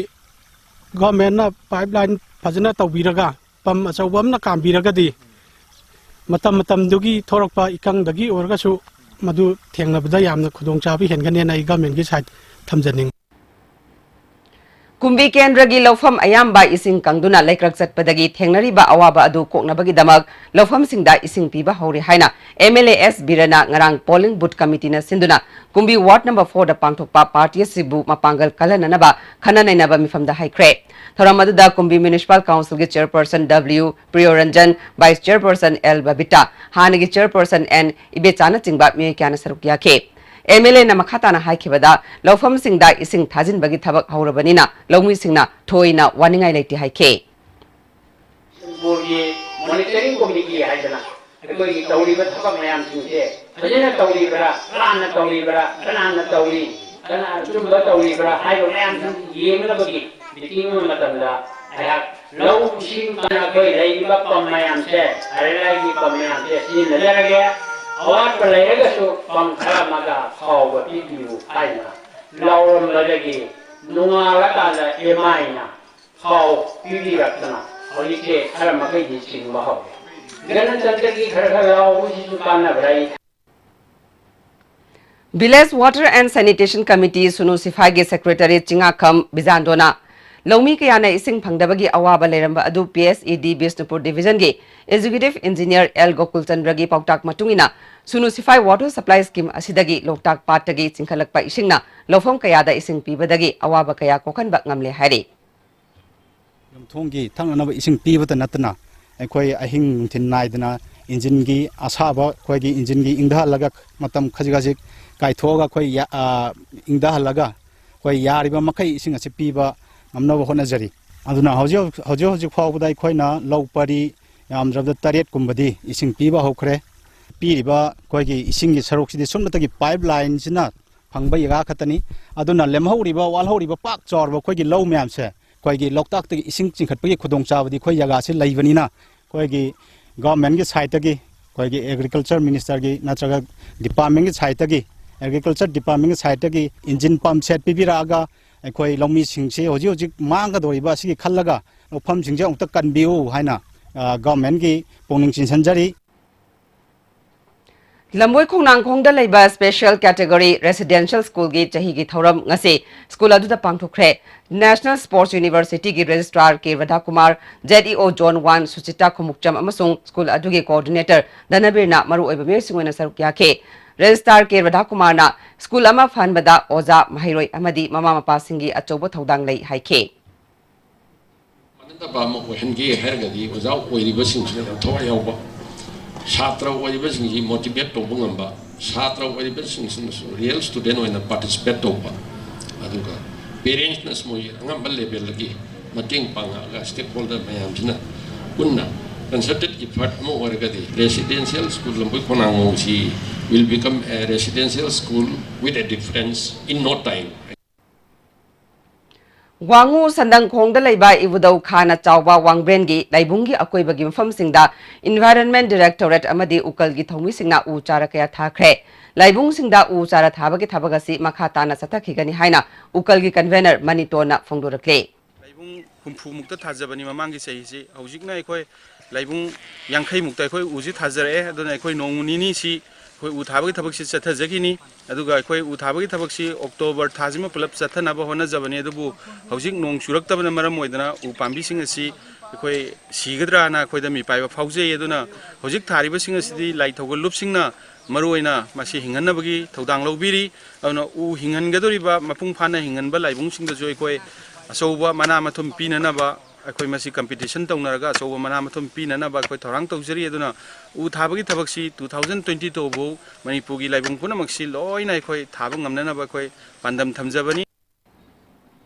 ꯒꯣꯔꯃꯦꯟꯅ ꯄꯥꯏꯞ ꯂꯥꯏꯟ ꯐꯖꯅ ꯇꯧꯕꯤꯔꯒ, ꯄꯝ ꯑꯆꯧꯕ ꯑꯃꯅ ꯀꯥꯝꯕꯤꯔꯒꯗꯤ, ꯃꯇꯝ ꯃꯇꯝꯗꯨꯒꯤ ꯊꯣꯔꯛꯄ ꯏꯀꯪꯗꯒꯤ ꯑꯣꯏꯔꯒꯁꯨ ꯃꯗꯨ ꯊꯦꯡꯅꯕꯗ ꯌꯥꯝꯅ ꯈꯨꯗꯣꯡꯆꯥꯕ ꯍꯦꯟꯒꯅꯦꯅ ꯑꯩ ꯒꯣꯔꯃꯦꯟꯒꯤ ꯁꯥꯏꯠ ꯊꯝꯖꯅꯤꯡꯏ꯫ ꯀꯨꯝꯕꯤ ꯀꯦꯟꯗ꯭ꯔꯒꯤ ꯂꯧꯐꯝ ꯑꯌꯥꯝꯕ ꯏꯁꯤꯡ ꯀꯪꯗꯨꯅ ꯂꯩꯀ꯭ꯔꯛ ꯆꯠꯄꯗꯒꯤ ꯊꯦꯡꯅꯔꯤꯕ ꯑꯋꯥꯕ ꯑꯗꯨ ꯀꯣꯛꯅꯕꯒꯤꯗꯃꯛ ꯂꯧꯐꯝꯁꯤꯡꯗ ꯏꯁꯤꯡ ꯄꯤꯕ ꯍꯧꯔꯦ ꯍꯥꯏꯅ MLA S ꯕꯤꯔꯦꯟꯅ ꯉꯔꯥꯡ polling booth committeeꯅ ꯁꯤꯟꯗꯨꯅ ꯀꯨꯝꯕꯤ ward number fourꯗ ꯄꯥꯡꯊꯣꯛꯄ party ꯑꯁꯤꯕꯨ ꯃꯄꯥꯡꯒꯜ ꯀꯜꯍꯟꯅꯅꯕ ꯈꯟꯅ ꯅꯩꯅꯕ ꯃꯤꯐꯝꯗ ꯍꯥꯏꯈ꯭ꯔꯦ꯫ ꯊꯧꯔꯝ ꯑꯗꯨꯗ ꯀꯨꯝꯕꯤ Municipal Councilꯒꯤ chairperson W ꯄ꯭ꯔꯤꯌꯣꯔꯟꯖꯟ, vice chairperson L Babita, ꯍꯥꯟꯅꯒꯤ chairperson N ꯏꯕꯦꯆꯥꯅꯆꯤꯡꯕ ꯃꯤꯑꯣꯏ ꯀꯌꯥꯅ ꯁꯔꯨꯛ ꯌꯥꯈꯤ꯫ MLAꯅ ꯃꯈꯥ ꯇꯥꯅ ꯍꯥꯏꯈꯤꯕꯗ, ꯂꯧꯐꯝꯁꯤꯡꯗ ꯏꯁꯤꯡ ꯊꯥꯖꯤꯟꯕꯒꯤ ꯊꯕꯛ ꯍꯧꯔꯕꯅꯤꯅ ꯂꯧꯃꯤꯁꯤꯡꯅ ꯊꯣꯏꯅ ꯋꯥꯅꯤꯡꯉꯥꯏ ꯂꯩꯇꯦ ꯍꯥꯏꯈꯤ꯫ ꯃꯅꯤꯄꯨꯔꯒꯤ monitoring committee ꯍꯥꯏꯗꯅ ꯑꯩꯈꯣꯏꯒꯤ ꯇꯧꯔꯤꯕ ꯊꯕꯛ ꯃꯌꯥꯝꯁꯤꯡꯁꯦ ꯐꯖꯅ ꯇꯧꯔꯤꯕ꯭ꯔꯥ, ꯂꯥꯟꯅ ꯇꯧꯔꯤꯕ꯭ꯔꯥ, ꯀꯅꯥꯅ ꯇꯧꯔꯤ, ꯀꯅꯥ ꯑꯆꯨꯝꯕ ꯇꯧꯔꯤꯕ꯭ꯔꯥ ꯍꯥꯏꯕ ꯃꯌꯥꯝꯁꯤ ꯌꯦꯡꯅꯕꯒꯤ meeting ꯑꯃ ꯃꯇꯝꯗ ꯑꯩꯍꯥꯛ ꯂꯧ ꯏꯁꯤꯡ ꯑꯩꯈꯣꯏ ꯂꯩꯔꯤꯕ ꯄꯝ ꯃꯌꯥꯝꯁꯦ, ꯑꯔꯦꯂꯥꯏꯒꯤ ꯄꯝ ꯃꯌꯥꯝꯁꯦ ꯁꯤꯖꯤꯟꯅꯖꯔꯒꯦ, ꯑꯋꯥꯠꯄ ꯂꯩꯔꯒꯁꯨ ꯄꯝ ꯈꯔ ꯑꯃꯒ ꯈꯥꯎꯕ ꯄꯤꯕꯤꯌꯨ ꯍꯥꯏꯅ ꯂꯥꯎꯔꯝꯕꯗꯒꯤ ꯅꯣꯡꯉꯥꯜꯂꯀꯥꯟꯗ ꯑꯦꯝ ꯑꯥꯏꯅ ꯈꯥꯎ ꯄꯤꯕꯤꯔꯛꯇꯅ ꯍꯧꯖꯤꯛꯁꯦ ꯈꯔ ꯃꯈꯩꯗꯤ ꯆꯤꯡꯕ ꯍꯧꯔꯦ꯫ ꯒꯅꯇꯟꯇ꯭ꯔꯒꯤ ꯈꯔ ꯈꯔ ꯂꯥꯎꯕꯁꯤꯁꯨ ꯀꯥꯟꯅꯕ꯭ꯔꯥ? ꯑꯩ Village Water and Sanitation Committee ꯁꯨꯅꯨ ꯁꯤꯐꯥꯏꯒꯤ secretary Chingakham ꯕꯤꯖꯥꯟꯗꯣꯅ ꯂꯧꯃꯤ ꯀꯌꯥꯅ ꯏꯁꯤꯡ ꯐꯪꯗꯕꯒꯤ ꯑꯋꯥꯕ ꯂꯩꯔꯝꯕ ꯑꯗꯨ PSED Bishnupur divisionꯒꯤ executive engineer L ꯒꯣꯀꯨꯜꯆꯟꯗ꯭ꯔꯒꯤ ꯄꯥꯎꯇꯥꯛ ꯃꯇꯨꯡ ꯏꯟꯅ ꯁꯨꯅꯨ ꯁꯤꯐꯥꯏ water supply scheme ꯑꯁꯤꯗꯒꯤ ꯂꯣꯛꯇꯥꯛ ꯄꯥꯠꯇꯒꯤ ꯆꯤꯡꯈꯠꯂꯛꯄ ꯏꯁꯤꯡꯅ ꯂꯧꯐꯝ ꯀꯌꯥꯗ ꯏꯁꯤꯡ ꯄꯤꯕꯗꯒꯤ ꯑꯋꯥꯕ ꯀꯌꯥ ꯀꯣꯛꯍꯟꯕ ꯉꯝꯂꯦ ꯍꯥꯏꯔꯤ꯫ ꯌꯨꯝꯊꯣꯡꯒꯤ ꯊꯛꯅꯅꯕ ꯏꯁꯤꯡ ꯄꯤꯕꯇ ꯅꯠꯇꯅ ꯑꯩꯈꯣꯏ ꯑꯍꯤꯡ ꯅꯨꯡꯊꯤꯜ ꯅꯥꯏꯗꯅ ꯏꯟꯖꯤꯟꯒꯤ ꯑꯁꯥꯕ, ꯑꯩꯈꯣꯏꯒꯤ ꯏꯟꯖꯤꯟꯒꯤ ꯏꯪꯊꯍꯜꯂꯒ ꯃꯇꯝ ꯈꯖꯤꯛ ꯈꯖꯤꯛ ꯀꯥꯏꯊꯣꯛꯑꯒ ꯑꯩꯈꯣꯏ ꯌꯥ-, ꯑ, ꯏꯪꯊꯍꯜꯂꯒ ꯑꯩꯈꯣꯏ ꯌꯥꯔꯤꯕ ꯃꯈꯩ ꯏꯁꯤꯡ ꯑꯁꯤ ꯄꯤꯕ ꯉꯝꯅꯕ ꯍꯣꯠꯅꯖꯔꯤ꯫ ꯑꯗꯨꯅ ꯍꯧꯖꯤꯛ, ꯍꯧꯖꯤꯛ, ꯍꯧꯖꯤꯛ ꯐꯥꯎꯕꯗ ꯑꯩꯈꯣꯏꯅ ꯂꯧ ꯄꯔꯤ ꯌꯥꯝꯗ꯭ꯔꯕꯗ ꯇꯔꯦꯠ ꯀꯨꯝꯕꯗꯤ ꯏꯁꯤꯡ ꯄꯤꯕ ꯍꯧꯈ꯭ꯔꯦ꯫ ꯄꯤꯔꯤꯕ ꯑꯩꯈꯣꯏꯒꯤ ꯏꯁꯤꯡꯒꯤ ꯁꯔꯨꯛꯁꯤꯗꯤ ꯁꯨꯞꯅꯇꯒꯤ pipeline ꯁꯤꯅ ꯐꯪꯕ ꯖꯒꯥ ꯈꯛꯇꯅꯤ꯫ ꯑꯗꯨꯅ ꯂꯦꯝꯍꯧꯔꯤꯕ, ꯋꯥꯠꯍꯧꯔꯤꯕ ꯄꯥꯛ ꯆꯥꯎꯔꯕ ꯑꯩꯈꯣꯏꯒꯤ ꯂꯧ ꯃꯌꯥꯝꯁꯦ ꯑꯩꯈꯣꯏꯒꯤ ꯂꯣꯛꯇꯥꯛꯇꯒꯤ ꯏꯁꯤꯡ ꯆꯤꯡꯈꯠꯄꯒꯤ ꯈꯨꯗꯣꯡꯆꯥꯕꯗꯤ ꯑꯩꯈꯣꯏ ꯖꯒꯥꯁꯤ ꯂꯩꯕꯅꯤꯅ, ꯑꯩꯈꯣꯏꯒꯤ governmentꯀꯤ sideꯇꯒꯤ, ꯑꯩꯈꯣꯏꯒꯤ agriculture ministerꯒꯤ ꯅꯠꯇ꯭ꯔꯒ departmentꯀꯤ sideꯇꯒꯤ, agriculture departmentꯀꯤ sideꯇꯒꯤ engine pump set ꯄꯤꯕꯤꯔꯛꯑꯒ ꯑꯩꯈꯣꯏ ꯂꯧꯃꯤꯁꯤꯡꯁꯤ ꯍꯧꯖꯤꯛ ꯍꯧꯖꯤꯛ ꯃꯥꯡꯒꯗꯧꯔꯤꯕ ꯑꯁꯤꯒꯤ ꯈꯜꯂꯒ ꯂꯧꯐꯝꯁꯤꯡꯁꯦ ꯑꯃꯨꯛꯇ ꯀꯟꯕꯤꯌꯨ ꯍꯥꯏꯅ, ꯑ, governmentꯀꯤ ꯄꯨꯛꯅꯤꯡ ꯆꯤꯡꯁꯤꯟꯖꯔꯤ꯫ ꯂꯝꯕꯣꯏ ꯈꯣꯡꯅꯥꯡꯈꯣꯡꯗ ꯂꯩꯕ Special Category Residential Schoolꯒꯤ ꯆꯍꯤꯒꯤ ꯊꯧꯔꯝ ꯉꯁꯤ ꯁ꯭ꯀꯨꯜ ꯑꯗꯨꯗ ꯄꯥꯡꯊꯣꯛꯈ꯭ꯔꯦ꯫ National Sports Universityꯒꯤ Registrar ꯀꯦ ꯔꯥꯙꯥꯀꯨꯃꯥꯔ, ZEO Zone one ꯁꯨꯆꯤꯇꯥ ꯈꯣꯡꯎꯞꯆꯝ ꯑꯃꯁꯨꯡ ꯁ꯭ꯀꯨꯜ ꯑꯗꯨꯒꯤ Coordinator ꯙꯅꯕꯤꯔꯅ ꯃꯔꯨꯑꯣꯏꯕ ꯃꯤꯑꯣꯏꯁꯤꯡ ꯑꯣꯏꯅ ꯁꯔꯨꯛ ꯌꯥꯈꯤ꯫ Registrar ꯀꯦ ꯔꯥꯙꯥꯀꯨꯃꯥꯔꯅ ꯁ꯭ꯀꯨꯜ ꯑꯃ ꯐꯍꯟꯕꯗ ꯑꯣꯖꯥ, ꯃꯍꯩꯔꯣꯏ ꯑꯃꯗꯤ ꯃꯃꯥ ꯃꯄꯥꯁꯤꯡꯒꯤ ꯑꯆꯧꯕ ꯊꯧꯗꯥꯡ ꯂꯩ ꯍꯥꯏꯈꯤ꯫ ꯃꯥꯟꯅꯗꯕ ꯑꯃ ꯑꯣꯏꯍꯟꯒꯦ ꯍꯥꯏꯔꯒꯗꯤ ꯑꯣꯖꯥ ꯑꯣꯏꯔꯤꯕꯁꯤꯡꯁꯤꯅ ꯌꯥꯝ ꯊꯋꯥꯏ ꯌꯥꯎꯕ, ꯁꯥꯇ꯭ꯔ ꯑꯣꯏꯔꯤꯕꯁꯤꯡꯁꯤ motivate ꯇꯧꯕ ꯉꯝꯕ, ꯁꯥꯇ꯭ꯔ ꯑꯣꯏꯔꯤꯕꯁꯤꯡꯁꯤꯅꯁꯨ real student ꯑꯣꯏꯅ participate ꯇꯧꯕ, ꯑꯗꯨꯒ parentsꯅꯁꯨ ꯃꯣꯏ ꯑꯉꯝꯕ levelꯗꯒꯤ ꯃꯇꯦꯡ ꯄꯥꯡꯉꯛꯑꯒ stakeholder ꯃꯌꯥꯝꯁꯤꯅ ꯄꯨꯟꯅ concerted effort ꯑꯃ ꯑꯣꯏꯔꯒꯗꯤ residential school ꯂꯝꯕꯣꯏ ꯈꯣꯡꯅꯥꯡꯈꯣꯡꯁꯤ will become a residential school with a difference in no time꯫ ꯋꯥꯉꯨ ꯁꯟꯗꯪꯈꯣꯡꯗ ꯂꯩꯕ ꯏꯕꯨꯙꯧ ꯈꯥꯅ ꯆꯥꯎꯕ ꯋꯥꯡꯕ꯭ꯔꯦꯟꯒꯤ ꯂꯥꯏꯕꯨꯡꯒꯤ ꯑꯀꯣꯏꯕꯒꯤ ꯃꯐꯝꯁꯤꯡꯗ Environment Directorate ꯑꯃꯗꯤ ꯎꯀꯜꯒꯤ ꯊꯧꯃꯤꯁꯤꯡꯅ ꯎ ꯆꯥꯔ ꯀꯌꯥ ꯊꯥꯈ꯭ꯔꯦ꯫ ꯂꯥꯏꯕꯨꯡꯁꯤꯡꯗ ꯎ ꯆꯥꯔ ꯊꯥꯕꯒꯤ ꯊꯕꯛ ꯑꯁꯤ ꯃꯈꯥ ꯇꯥꯅ ꯆꯠꯊꯈꯤꯒꯅꯤ ꯍꯥꯏꯅ ꯎꯀꯜꯒꯤ convener ꯃꯅꯤꯇꯣꯟꯅ ꯐꯣꯡꯗꯣꯔꯛꯂꯤ꯫ ꯂꯥꯏꯕꯨꯡ ꯍꯨꯝꯐꯨ ꯃꯨꯛꯇ ꯊꯥꯖꯕꯅꯤ ꯃꯃꯥꯡꯒꯤ ꯆꯍꯤꯁꯤ꯫ ꯍꯧꯖꯤꯛꯅ ꯑꯩꯈꯣꯏ ꯂꯥꯏꯕꯨꯡ ꯌꯥꯡꯈꯩ ꯃꯨꯛꯇ ꯑꯩꯈꯣꯏ ꯎꯁꯤ ꯊꯥꯖꯔꯛꯑꯦ꯫ ꯑꯗꯨꯅ ꯑꯩꯈꯣꯏ ꯅꯣꯡꯃ ꯅꯤꯅꯤꯁꯤ ꯑꯩꯈꯣꯏ ꯎ ꯊꯥꯕꯒꯤ ꯊꯕꯛꯁꯤ ꯆꯠꯊꯖꯈꯤꯅꯤ꯫ ꯑꯗꯨꯒ ꯑꯩꯈꯣꯏ ꯎ ꯊꯥꯕꯒꯤ ꯊꯕꯛꯁꯤ October ꯊꯥꯁꯤꯃ ꯄꯨꯂꯞ ꯆꯠꯊꯅꯕ ꯍꯣꯠꯅꯖꯕꯅꯤ꯫ ꯑꯗꯨꯕꯨ ꯍꯧꯖꯤꯛ ꯅꯣꯡ ꯆꯨꯔꯛꯇꯕꯅ ꯃꯔꯝ ꯑꯣꯏꯗꯅ ꯎ ꯄꯥꯝꯕꯤꯁꯤꯡ ꯑꯁꯤ ꯑꯩꯈꯣꯏ ꯁꯤꯒꯗ꯭ꯔꯥꯅ ꯑꯩꯈꯣꯏꯗ ꯃꯤꯄꯥꯏꯕ ꯐꯥꯎꯖꯩ꯫ ꯑꯗꯨꯅ ꯍꯧꯖꯤꯛ ꯊꯥꯔꯤꯕꯁꯤꯡ ꯑꯁꯤꯗꯤ ꯂꯥꯏ ꯊꯧꯒꯜ ꯂꯨꯞꯁꯤꯡꯅ ꯃꯔꯨꯑꯣꯏꯅ ꯃꯁꯤ ꯍꯤꯡꯍꯟꯅꯕꯒꯤ ꯊꯧꯗꯥꯡ ꯂꯧꯕꯤꯔꯤ꯫ ꯑꯗꯨꯅ ꯎ ꯍꯤꯡꯍꯟꯒꯗꯧꯔꯤꯕ ꯃꯄꯨꯡ ꯐꯥꯅ ꯍꯤꯡꯍꯟꯕ ꯂꯥꯏꯕꯨꯡꯁꯤꯡꯗꯁꯨ ꯑꯩꯈꯣꯏ ꯑꯆꯧꯕ ꯃꯅꯥ ꯃꯊꯨꯝ ꯄꯤꯅꯅꯕ ꯑꯩꯈꯣꯏ ꯃꯁꯤ competition ꯇꯧꯅꯔꯒ ꯑꯆꯧꯕ ꯃꯅꯥ ꯃꯊꯨꯝ ꯄꯤꯅꯅꯕ ꯑꯩꯈꯣꯏ ꯊꯧꯔꯥꯡ ꯇꯧꯖꯔꯤ꯫ ꯑꯗꯨꯅ ꯎ ꯊꯥꯕꯒꯤ ꯊꯕꯛꯁꯤ two thousand twenty two ꯐꯥꯎ ꯃꯅꯤꯄꯨꯔꯒꯤ ꯂꯥꯏꯕꯨꯡ ꯄꯨꯝꯅꯃꯛꯁꯤ ꯂꯣꯏꯅ ꯑꯩꯈꯣꯏ ꯊꯥꯕ ꯉꯝꯅꯅꯕ ꯑꯩꯈꯣꯏ ꯄꯥꯟꯗꯝ ꯊꯝꯖꯕꯅꯤ꯫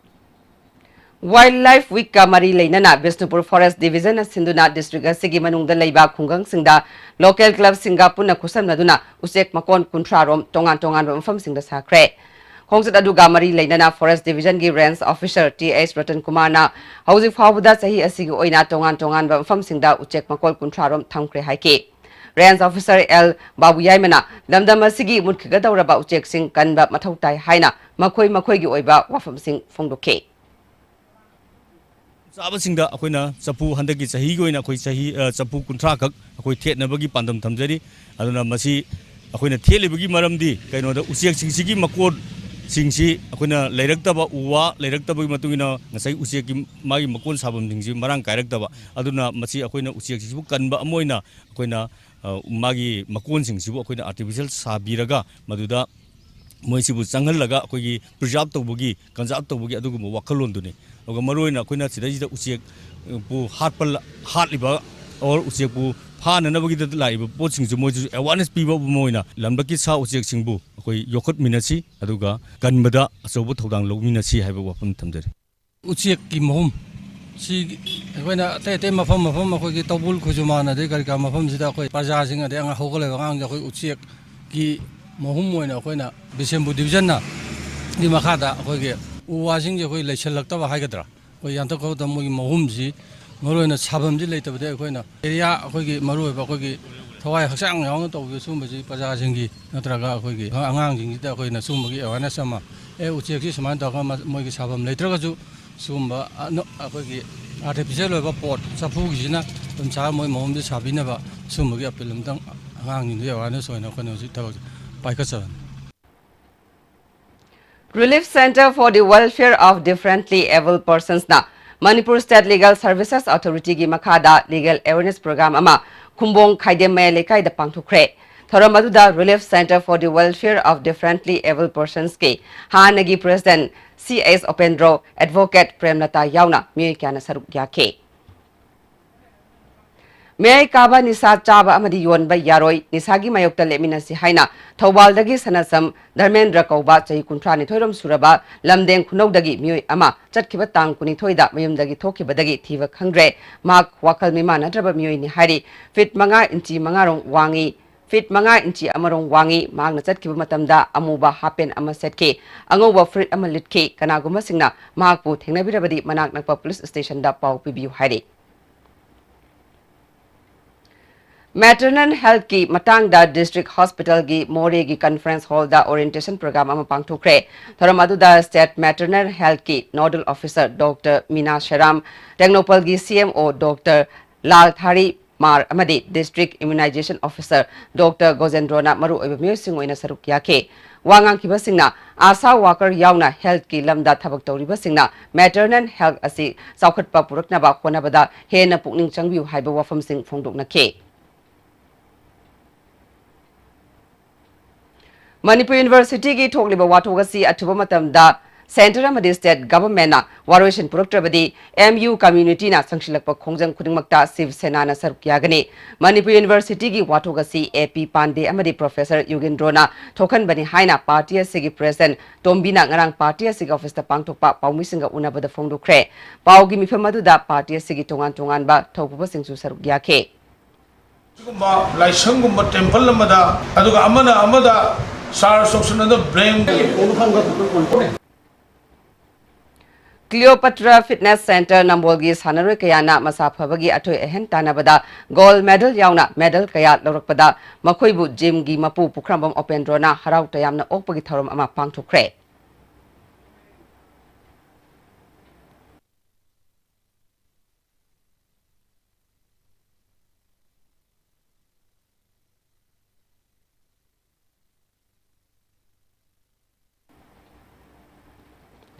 Wildlife Weekꯀ ꯃꯔꯤ ꯂꯩꯅꯅ ꯕꯤꯁꯅꯨꯄꯨꯔ Forest Divisionꯅ ꯁꯤꯟꯗꯨꯅ district ꯑꯁꯤꯒꯤ ꯃꯅꯨꯡꯗ ꯂꯩꯕ ꯈꯨꯡꯒꯪꯁꯤꯡꯗ local clubꯁꯤꯡꯒ ꯄꯨꯟꯅ ꯈꯨꯠꯁꯝꯅꯗꯨꯅ ꯎꯆꯦꯛ ꯃꯀꯣꯟ ꯀꯨꯟꯊ꯭ꯔꯥ ꯔꯣꯝ ꯇꯣꯉꯥꯟ ꯇꯣꯉꯥꯟꯕ ꯃꯐꯝꯁꯤꯡꯗ ꯁꯥꯈ꯭ꯔꯦ꯫ ꯈꯣꯡꯆꯠ ꯑꯗꯨꯒ ꯃꯔꯤ ꯂꯩꯅꯅ Forest Divisionꯒꯤ Range Officer T H Ratan ꯀꯨꯃꯥꯔꯅ ꯍꯧꯖꯤꯛ ꯐꯥꯎꯕꯗ ꯆꯍꯤ ꯑꯁꯤꯒꯤ ꯑꯣꯏꯅ ꯇꯣꯉꯥꯟ ꯇꯣꯉꯥꯟꯕ ꯃꯐꯝꯁꯤꯡꯗ ꯎꯆꯦꯛ ꯃꯀꯣꯟ ꯀꯨꯟꯊ꯭ꯔꯥ ꯔꯣꯝ ꯊꯝꯈ꯭ꯔꯦ ꯍꯥꯏꯈꯤ꯫ Range Officer ꯑꯦꯜ ꯕꯥꯕꯨꯌꯥꯏꯃꯅ ꯂꯝꯗꯝ ꯑꯁꯤꯒꯤ ꯃꯨꯠꯈꯤꯒꯗꯧꯔꯕ ꯎꯆꯦꯛꯁꯤꯡ ꯀꯟꯕ ꯃꯊꯧ ꯇꯥꯏ ꯍꯥꯏꯅ ꯃꯈꯣꯏ ꯃꯈꯣꯏꯒꯤ ꯑꯣꯏꯕ ꯋꯥꯐꯝꯁꯤꯡ ꯐꯣꯡꯗꯣꯛꯈꯤ꯫ ꯆꯥꯕꯁꯤꯡꯗ ꯑꯩꯈꯣꯏꯅ ꯆꯐꯨ, ꯍꯟꯗꯛꯀꯤ ꯆꯍꯤꯒꯤ ꯑꯣꯏꯅ ꯑꯩꯈꯣꯏ ꯆꯍꯤ, ꯑ, ꯆꯐꯨ ꯀꯨꯟꯊ꯭ꯔꯥ ꯈꯛ ꯑꯩꯈꯣꯏ ꯊꯦꯠꯅꯕꯒꯤ ꯄꯥꯟꯗꯝ ꯊꯝꯖꯔꯤ꯫ ꯑꯗꯨꯅ ꯃꯁꯤ ꯑꯩꯈꯣꯏꯅ ꯊꯦꯠꯂꯤꯕꯒꯤ ꯃꯔꯝꯗꯤ ꯀꯩꯅꯣꯗ ꯎꯆꯦꯛꯁꯤꯡꯁꯤꯒꯤ ꯃꯀꯣꯟꯁꯤꯡꯁꯤ ꯑꯩꯈꯣꯏꯅ ꯂꯩꯔꯛꯇꯕ, ꯎ ꯋꯥ ꯂꯩꯔꯛꯇꯕꯒꯤ ꯃꯇꯨꯡ ꯏꯟꯅ ꯉꯁꯥꯏ ꯎꯆꯦꯛꯀꯤ ꯃꯥꯒꯤ ꯃꯀꯣꯟ ꯁꯥꯐꯝꯁꯤꯡꯁꯤ ꯃꯔꯥꯡ ꯀꯥꯏꯔꯛꯇꯕ꯫ ꯑꯗꯨꯅ ꯃꯁꯤ ꯑꯩꯈꯣꯏꯅ ꯎꯆꯦꯛꯁꯤꯡꯁꯤꯕꯨ ꯀꯟꯕ ꯑꯃ ꯑꯣꯏꯅ ꯑꯩꯈꯣꯏꯅ, ꯑ, ꯃꯥꯒꯤ ꯃꯀꯣꯟꯁꯤꯡꯁꯤꯕꯨ ꯑꯩꯈꯣꯏꯅ ꯑꯥꯔꯇꯤꯐꯤꯁꯤꯌꯦꯜ ꯁꯥꯕꯤꯔꯒ ꯃꯗꯨꯗ ꯃꯣꯏꯁꯤꯕꯨ ꯆꯪꯍꯜꯂꯒ ꯑꯩꯈꯣꯏꯒꯤ ꯄ꯭ꯔꯤꯖꯥꯔꯕ ꯇꯧꯕꯒꯤ, ꯀꯟꯖꯥꯔꯕ ꯇꯧꯕꯒꯤ ꯑꯗꯨꯒꯨꯝꯕ ꯋꯥꯈꯜꯂꯣꯟꯗꯨꯅꯤ꯫ ꯑꯗꯨꯒ ꯃꯔꯨꯑꯣꯏꯅ ꯑꯩꯈꯣꯏꯅ ꯁꯤꯗꯩꯁꯤꯗ ꯎꯆꯦꯛꯄꯨ ꯍꯥꯠꯄ ꯂ-, ꯍꯥꯠꯂꯤꯕ ꯑꯣꯔ ꯎꯆꯦꯛꯄꯨ ꯐꯥꯅꯅꯕꯒꯤꯗ ꯂꯥꯛꯏꯕ ꯄꯣꯠꯁꯤꯡꯁꯨ ꯃꯣꯏꯁꯨ ꯑꯦꯋꯥꯔꯅꯦꯁ ꯄꯤꯕ ꯑꯃ ꯑꯣꯏꯅ ꯂꯝꯂꯛꯀꯤ ꯁꯥ ꯎꯆꯦꯛꯁꯤꯡꯕꯨ ꯑꯩꯈꯣꯏ ꯌꯣꯛꯈꯠꯃꯤꯟꯅꯁꯤ, ꯑꯗꯨꯒ ꯀꯟꯕꯗ ꯑꯆꯧꯕ ꯊꯧꯗꯥꯡ ꯂꯧꯃꯤꯟꯅꯁꯤ ꯍꯥꯏꯕ ꯋꯥꯐꯝ ꯊꯝꯖꯔꯤ꯫ ꯎꯆꯦꯛꯀꯤ ꯃꯍꯨꯝ ꯁꯤ ꯑꯩꯈꯣꯏꯅ ꯑꯇꯩ ꯑꯇꯩ ꯃꯐꯝ ꯃꯐꯝ ꯑꯩꯈꯣꯏꯒꯤ ꯇꯧꯕꯨꯜ ꯈꯨꯖꯨꯃꯥꯟ ꯑꯗꯩ ꯀꯔꯤ ꯀꯔꯥ ꯃꯐꯝꯁꯤꯗ ꯑꯩꯈꯣꯏ ꯄ꯭ꯔꯖꯥꯁꯤꯡ ꯑꯗꯩ ꯑꯉꯥꯡ ꯍꯧꯒꯠꯂꯛꯏꯕ ꯑꯉꯥꯡꯁꯦ ꯑꯩꯈꯣꯏ ꯎꯆꯦꯛꯀꯤ ꯃꯍꯨꯝ ꯑꯣꯏꯅ ꯑꯩꯈꯣꯏꯅ ꯕꯤꯁꯦꯝꯄꯨꯔ ꯗꯤꯕꯤꯖꯟꯅ ꯒꯤ ꯃꯈꯥꯗ ꯑꯩꯈꯣꯏꯒꯤ ꯎ ꯋꯥꯁꯤꯡꯁꯦ ꯑꯩꯈꯣꯏ ꯂꯩꯁꯜꯂꯛꯇꯕ ꯍꯥꯏꯒꯗ꯭ꯔꯥ, ꯑꯩꯈꯣꯏ ꯌꯥꯟꯊꯠ ꯈꯣꯠꯇꯣꯛꯇ ꯃꯣꯏꯒꯤ ꯃꯍꯨꯝꯁꯤ ꯃꯔꯨꯑꯣꯏꯅ ꯁꯥꯐꯝꯁꯤ ꯂꯩꯇꯕꯗꯒꯤ ꯑꯩꯈꯣꯏꯅ ꯑꯦꯔꯤꯌꯥ ꯑꯩꯈꯣꯏꯒꯤ ꯃꯔꯨꯑꯣꯏꯕ ꯑꯩꯈꯣꯏꯒꯤ ꯊꯋꯥꯏ ꯍꯛꯆꯥꯡ ꯌꯥꯎꯅ ꯇꯧꯕ ꯁꯤꯒꯨꯝꯕꯁꯤ ꯄ꯭ꯔꯖꯥꯁꯤꯡꯒꯤ ꯅꯠꯇ꯭ꯔꯒ ꯑꯩꯈꯣꯏꯒꯤ ꯑꯉꯥꯡꯁꯤꯡꯁꯤꯗ ꯑꯩꯈꯣꯏꯅ ꯁꯤꯒꯨꯝꯕꯒꯤ ꯑꯦꯋꯥꯔꯅꯦꯁ ꯑꯃ, ꯑꯦ, ꯎꯆꯦꯛꯁꯤ ꯁꯨꯃꯥꯏꯅ ꯇꯧꯔꯒ ꯃ-, ꯃꯣꯏꯒꯤ ꯁꯥꯐꯝ ꯂꯩꯇ꯭ꯔꯒꯁꯨ ꯁꯤꯒꯨꯝꯕ ꯑꯅ-, ꯑꯩꯈꯣꯏꯒꯤ ꯑꯥꯔꯇꯤꯐꯤꯁꯦꯜ ꯑꯣꯏꯕ ꯄꯣꯠ ꯆꯐꯨꯒꯤꯁꯤꯅ ꯑꯗꯨꯝ ꯁꯥꯔ ꯃꯣꯏ ꯃꯍꯨꯝꯁꯤ ꯁꯥꯕꯤꯅꯕ ꯁꯤꯒꯨꯝꯕꯒꯤ ꯑꯄꯤꯜ ꯑꯝꯇꯪ ꯑꯉꯥꯡꯁꯤꯡꯗꯨꯒꯤ ꯑꯦꯋꯥꯔꯅꯦꯁ ꯑꯣꯏꯅ ꯑꯩꯈꯣꯏꯅ ꯍꯧꯖꯤꯛ ꯊꯕꯛ ꯄꯥꯏꯈꯠꯆꯕꯅꯤ꯫ Relief Center for the Welfare of Differently Abled Persons ꯅ Manipur State Legal Services Authority ꯒꯤ ꯃꯈꯥꯗ ꯂꯤꯒꯦꯜ ꯑꯦꯋꯦꯔꯅꯦꯁ ꯄ꯭ꯔꯣꯒ꯭ꯔꯥꯝ ꯑꯃ ꯈꯨꯝꯕꯣꯡ ꯈꯥꯏꯗꯦꯝ ꯃꯌꯥꯏ ꯂꯩꯀꯥꯏꯗ ꯄꯥꯡꯊꯣꯛꯈ꯭ꯔꯦ꯫ ꯊꯧꯔꯝ ꯑꯗꯨꯗ Relief Center for the Welfare of Differently Abled Persons ꯀꯤ ꯍꯥꯟꯅꯒꯤ ꯄ꯭ꯔꯦꯁꯤꯗꯦꯟꯠ ꯁꯤ ꯑꯦꯁ ꯎꯄꯦꯟꯗ꯭ꯔꯣ, ꯑꯦꯗꯚꯣꯀꯦꯠ ꯄ꯭ꯔꯦꯝꯂꯇꯥ ꯌꯥꯎꯅ ꯃꯤꯑꯣꯏ ꯀꯌꯥꯅ ꯁꯔꯨꯛ ꯌꯥꯈꯤ꯫ ꯃꯌꯥꯏ ꯀꯥꯕ ꯅꯤꯁꯥ ꯆꯥꯕ ꯑꯃꯗꯤ ꯌꯣꯟꯕ ꯌꯥꯔꯣꯏ, ꯅꯤꯁꯥꯒꯤ ꯃꯥꯌꯣꯛꯇ ꯂꯦꯞꯃꯤꯟꯅꯁꯤ ꯍꯥꯏꯅ ꯊꯧꯕꯥꯜꯗꯒꯤ ꯁꯅꯥꯁꯝ ꯙꯔꯃꯦꯟꯗ꯭ꯔ ꯀꯧꯕ ꯆꯍꯤ ꯀꯨꯟꯊ꯭ꯔꯥ ꯅꯤꯊꯣꯏ ꯔꯣꯝ ꯁꯨꯔꯕ ꯂꯝꯗꯦꯡ ꯈꯨꯅꯧꯗꯒꯤ ꯃꯤꯑꯣꯏ ꯑꯃ ꯆꯠꯈꯤꯕ ꯇꯥꯡ ꯀꯨꯟꯅꯤꯊꯣꯏꯗ ꯃꯌꯨꯝꯗꯒꯤ ꯊꯣꯛꯈꯤꯕꯗꯒꯤ ꯊꯤꯕ ꯈꯪꯗ꯭ꯔꯦ꯫ ꯃꯍꯥꯛ ꯋꯥꯈꯜ ꯃꯤꯃꯥꯟꯅꯗ꯭ꯔꯕ ꯃꯤꯑꯣꯏꯅꯤ ꯍꯥꯏꯔꯤ꯫ ꯐꯤꯠ ꯃꯉꯥ ꯏꯟꯆꯤ ꯃꯉꯥ ꯔꯣꯝ ꯋꯥꯡꯉꯤ꯫ ꯐꯤꯠ ꯃꯉꯥ ꯏꯟꯆꯤ ꯑꯃ ꯔꯣꯝ ꯋꯥꯡꯉꯤ꯫ ꯃꯍꯥꯛꯅ ꯆꯠꯈꯤꯕ ꯃꯇꯝꯗ ꯑꯃꯨꯕ ꯍꯥꯞ ꯄꯦꯟ ꯑꯃ ꯁꯦꯠꯈꯤ, ꯑꯉꯧꯕ ꯐꯨꯔꯤꯠ ꯑꯃ ꯂꯤꯠꯈꯤ꯫ ꯀꯅꯥꯒꯨꯝꯕꯁꯤꯡꯅ ꯃꯍꯥꯛꯄꯨ ꯊꯦꯡꯅꯕꯤꯔꯕꯗꯤ ꯃꯅꯥꯛ ꯅꯛꯄ ꯄꯨꯂꯤꯁ ꯁ꯭ꯇꯦꯁꯟꯗ ꯄꯥꯎ ꯄꯤꯕꯤꯌꯨ ꯍꯥꯏꯔꯤ꯫ ꯃꯦꯇꯔꯅꯦꯜ ꯍꯦꯜꯊꯀꯤ ꯃꯇꯥꯡꯗ ꯗꯤꯁꯇ꯭ꯔꯤꯛ ꯍꯣꯁꯄꯤꯇꯥꯜꯒꯤ ꯃꯣꯔꯦꯒꯤ ꯀꯟꯐꯔꯦꯟꯁ ꯍꯣꯜꯗ ꯑꯣꯔꯤꯌꯦꯟꯇꯦꯁꯟ ꯄ꯭ꯔꯣꯒ꯭ꯔꯥꯝ ꯑꯃ ꯄꯥꯡꯊꯣꯛꯈ꯭ꯔꯦ꯫ ꯊꯧꯔꯝ ꯑꯗꯨꯗ ꯁ꯭ꯇꯦꯠ ꯃꯦꯇꯔꯅꯦꯜ ꯍꯦꯜꯊꯀꯤ nodal officer doctor Mina Seram, ꯇꯦꯡꯅꯧꯄꯜꯒꯤ ꯁꯤ ꯑꯦꯝ ꯑꯣ ꯗꯣꯛꯇꯔ ꯂꯥꯜ ꯊꯥꯔꯤ, ꯃꯥꯔ ꯑꯃꯗꯤ District Immunization Officer Doctor ꯒꯣꯖꯦꯟꯗ꯭ꯔꯣꯅ ꯃꯔꯨꯑꯣꯏꯕ ꯃꯤꯑꯣꯏꯁꯤꯡ ꯑꯣꯏꯅ ꯁꯔꯨꯛ ꯌꯥꯈꯤ꯫ ꯋꯥ ꯉꯥꯡꯈꯤꯕꯁꯤꯡꯅ ꯑꯥꯁꯥ ꯋꯥꯀꯔ ꯌꯥꯎꯅ healthꯀꯤ ꯂꯝꯗ ꯊꯕꯛ ꯇꯧꯔꯤꯕꯁꯤꯡꯅ maternal health ꯑꯁꯤ ꯆꯥꯎꯈꯠꯄ ꯄꯨꯔꯛꯅꯕ ꯍꯣꯠꯅꯕꯗ ꯍꯦꯟꯅ ꯄꯨꯛꯅꯤꯡ ꯆꯪꯕꯤꯌꯨ ꯍꯥꯏꯕ ꯋꯥꯐꯝꯁꯤꯡ ꯐꯣꯡꯗꯣꯛꯅꯈꯤ꯫ ꯃꯅꯤꯄꯨꯔ Universityꯒꯤ ꯊꯣꯛꯂꯤꯕ ꯋꯥꯊꯣꯛ ꯑꯁꯤ ꯑꯊꯨꯕ ꯃꯇꯝꯗ Centre ꯑꯃꯗꯤ State Governmentꯅ ꯋꯥꯔꯣꯏꯁꯤꯟ ꯄꯨꯔꯛꯇ꯭ꯔꯕꯗꯤ M U communityꯅ ꯆꯪꯁꯤꯜꯂꯛꯄ ꯈꯣꯡꯖꯪ ꯈꯨꯗꯤꯡꯃꯛꯇ ꯁꯤꯕ ꯁꯦꯅꯥꯅ ꯁꯔꯨꯛ ꯌꯥꯒꯅꯤ꯫ ꯃꯅꯤꯄꯨꯔ Universityꯒꯤ ꯋꯥꯊꯣꯛ ꯑꯁꯤ A P ꯄꯥꯟꯗꯦ ꯑꯃꯗꯤ Professor ꯌꯨꯒꯦꯟꯗ꯭ꯔꯣꯅ ꯊꯣꯛꯍꯟꯕꯅꯤ ꯍꯥꯏꯅ party ꯑꯁꯤꯒꯤ President ꯇꯣꯝꯕꯤꯅ ꯉꯔꯥꯡ party ꯑꯁꯤꯒꯤ officeꯇ ꯄꯥꯡꯊꯣꯛꯄ ꯄꯥꯎꯃꯤꯁꯤꯡꯒ ꯎꯅꯕꯗ ꯐꯣꯡꯗꯣꯛꯈ꯭ꯔꯦ꯫ ꯄꯥꯎꯒꯤ ꯃꯤꯐꯝ ꯑꯗꯨꯗ party ꯑꯁꯤꯒꯤ ꯇꯣꯉꯥꯟ ꯇꯣꯉꯥꯟꯕ ꯊꯧꯄꯨꯕꯁꯤꯡꯁꯨ ꯁꯔꯨꯛ ꯌꯥꯈꯤ꯫ ꯁꯤꯒꯨꯝꯕ ꯂꯥꯏꯁꯪꯒꯨꯝꯕ temple ꯑꯃꯗ, ꯑꯗꯨꯒ ꯑꯃꯅ ꯑꯃꯗ charge ꯇꯧꯁꯤꯟꯅꯗ blame Cleopatra Fitness Centre ꯅꯝꯕꯣꯜꯒꯤ ꯁꯥꯟꯅꯔꯣꯏ ꯀꯌꯥꯅ ꯃꯁꯥ ꯐꯕꯒꯤ ꯑꯊꯣꯏ ꯑꯍꯦꯟ ꯇꯥꯟꯅꯕꯗ gold medal ꯌꯥꯎꯅ medal ꯀꯌꯥ ꯂꯧꯔꯛꯄꯗ ꯃꯈꯣꯏꯕꯨ gymꯒꯤ ꯃꯄꯨ ꯄꯨꯈ꯭ꯔꯝꯕꯝ ꯎꯄꯦꯟꯗ꯭ꯔꯣꯅ ꯍꯔꯥꯎ ꯇꯌꯥꯝꯅ ꯑꯣꯛꯄꯒꯤ ꯊꯧꯔꯝ ꯑꯃ ꯄꯥꯡꯊꯣꯛꯈ꯭ꯔꯦ꯫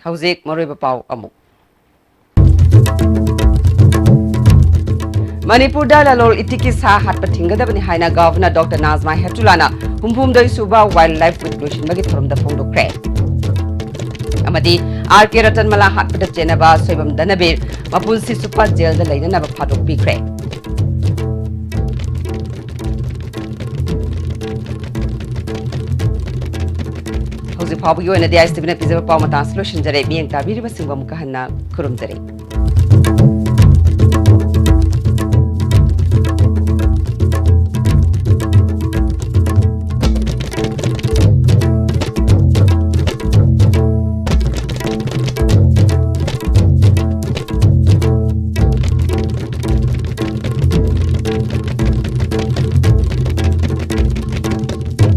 ꯍꯧꯖꯤꯛ ꯃꯔꯨꯑꯣꯏꯕ ꯄꯥꯎ ꯑꯃꯨꯛ꯫ ꯃꯅꯤꯄꯨꯔꯗ ꯂꯂꯣꯜ ꯏꯇꯤꯛꯀꯤ ꯁꯥ ꯍꯥꯠꯄ ꯊꯤꯡꯒꯗꯕꯅꯤ ꯍꯥꯏꯅ Governor Doctor ꯅꯥꯖꯃꯥ ꯍꯦꯞꯇꯨꯂꯥꯅ ꯍꯨꯝꯐꯨꯍꯨꯝꯗꯣꯏ ꯁꯨꯕ Wildlife Week ꯂꯣꯏꯁꯤꯟꯕꯒꯤ ꯊꯧꯔꯝꯗ ꯐꯣꯡꯗꯣꯛꯈ꯭ꯔꯦ꯫ ꯑꯃꯗꯤ R K ꯔꯇꯟꯃꯂꯥ ꯍꯥꯠꯄꯗ ꯆꯦꯟꯅꯕ ꯁꯣꯏꯕꯝ ꯙꯅꯕꯤꯔ ꯃꯄꯨꯟꯁꯤ ꯆꯨꯞꯄ ꯖꯦꯜꯗ ꯂꯩꯅꯅꯕ ꯊꯥꯗꯣꯛꯄꯤꯈ꯭ꯔꯦ꯫ ꯍꯧꯖꯤꯛ ꯐꯥꯎꯕꯒꯤ ꯑꯣꯏꯅꯗꯤ ꯑꯥꯏ ꯑꯦꯁ ꯇꯤ ꯚꯤꯅ ꯄꯤꯖꯕ ꯄꯥꯎ ꯃꯇꯥꯡ ꯑꯁꯤ ꯂꯣꯏꯁꯤꯟꯖꯔꯦ꯫ ꯃꯤꯠꯌꯦꯡ ꯇꯥꯕꯤꯔꯤꯕꯁꯤꯡꯕꯨ ꯑꯃꯨꯛꯀ ꯍꯟꯅ ꯈꯨꯔꯨꯝꯖꯔꯤ꯫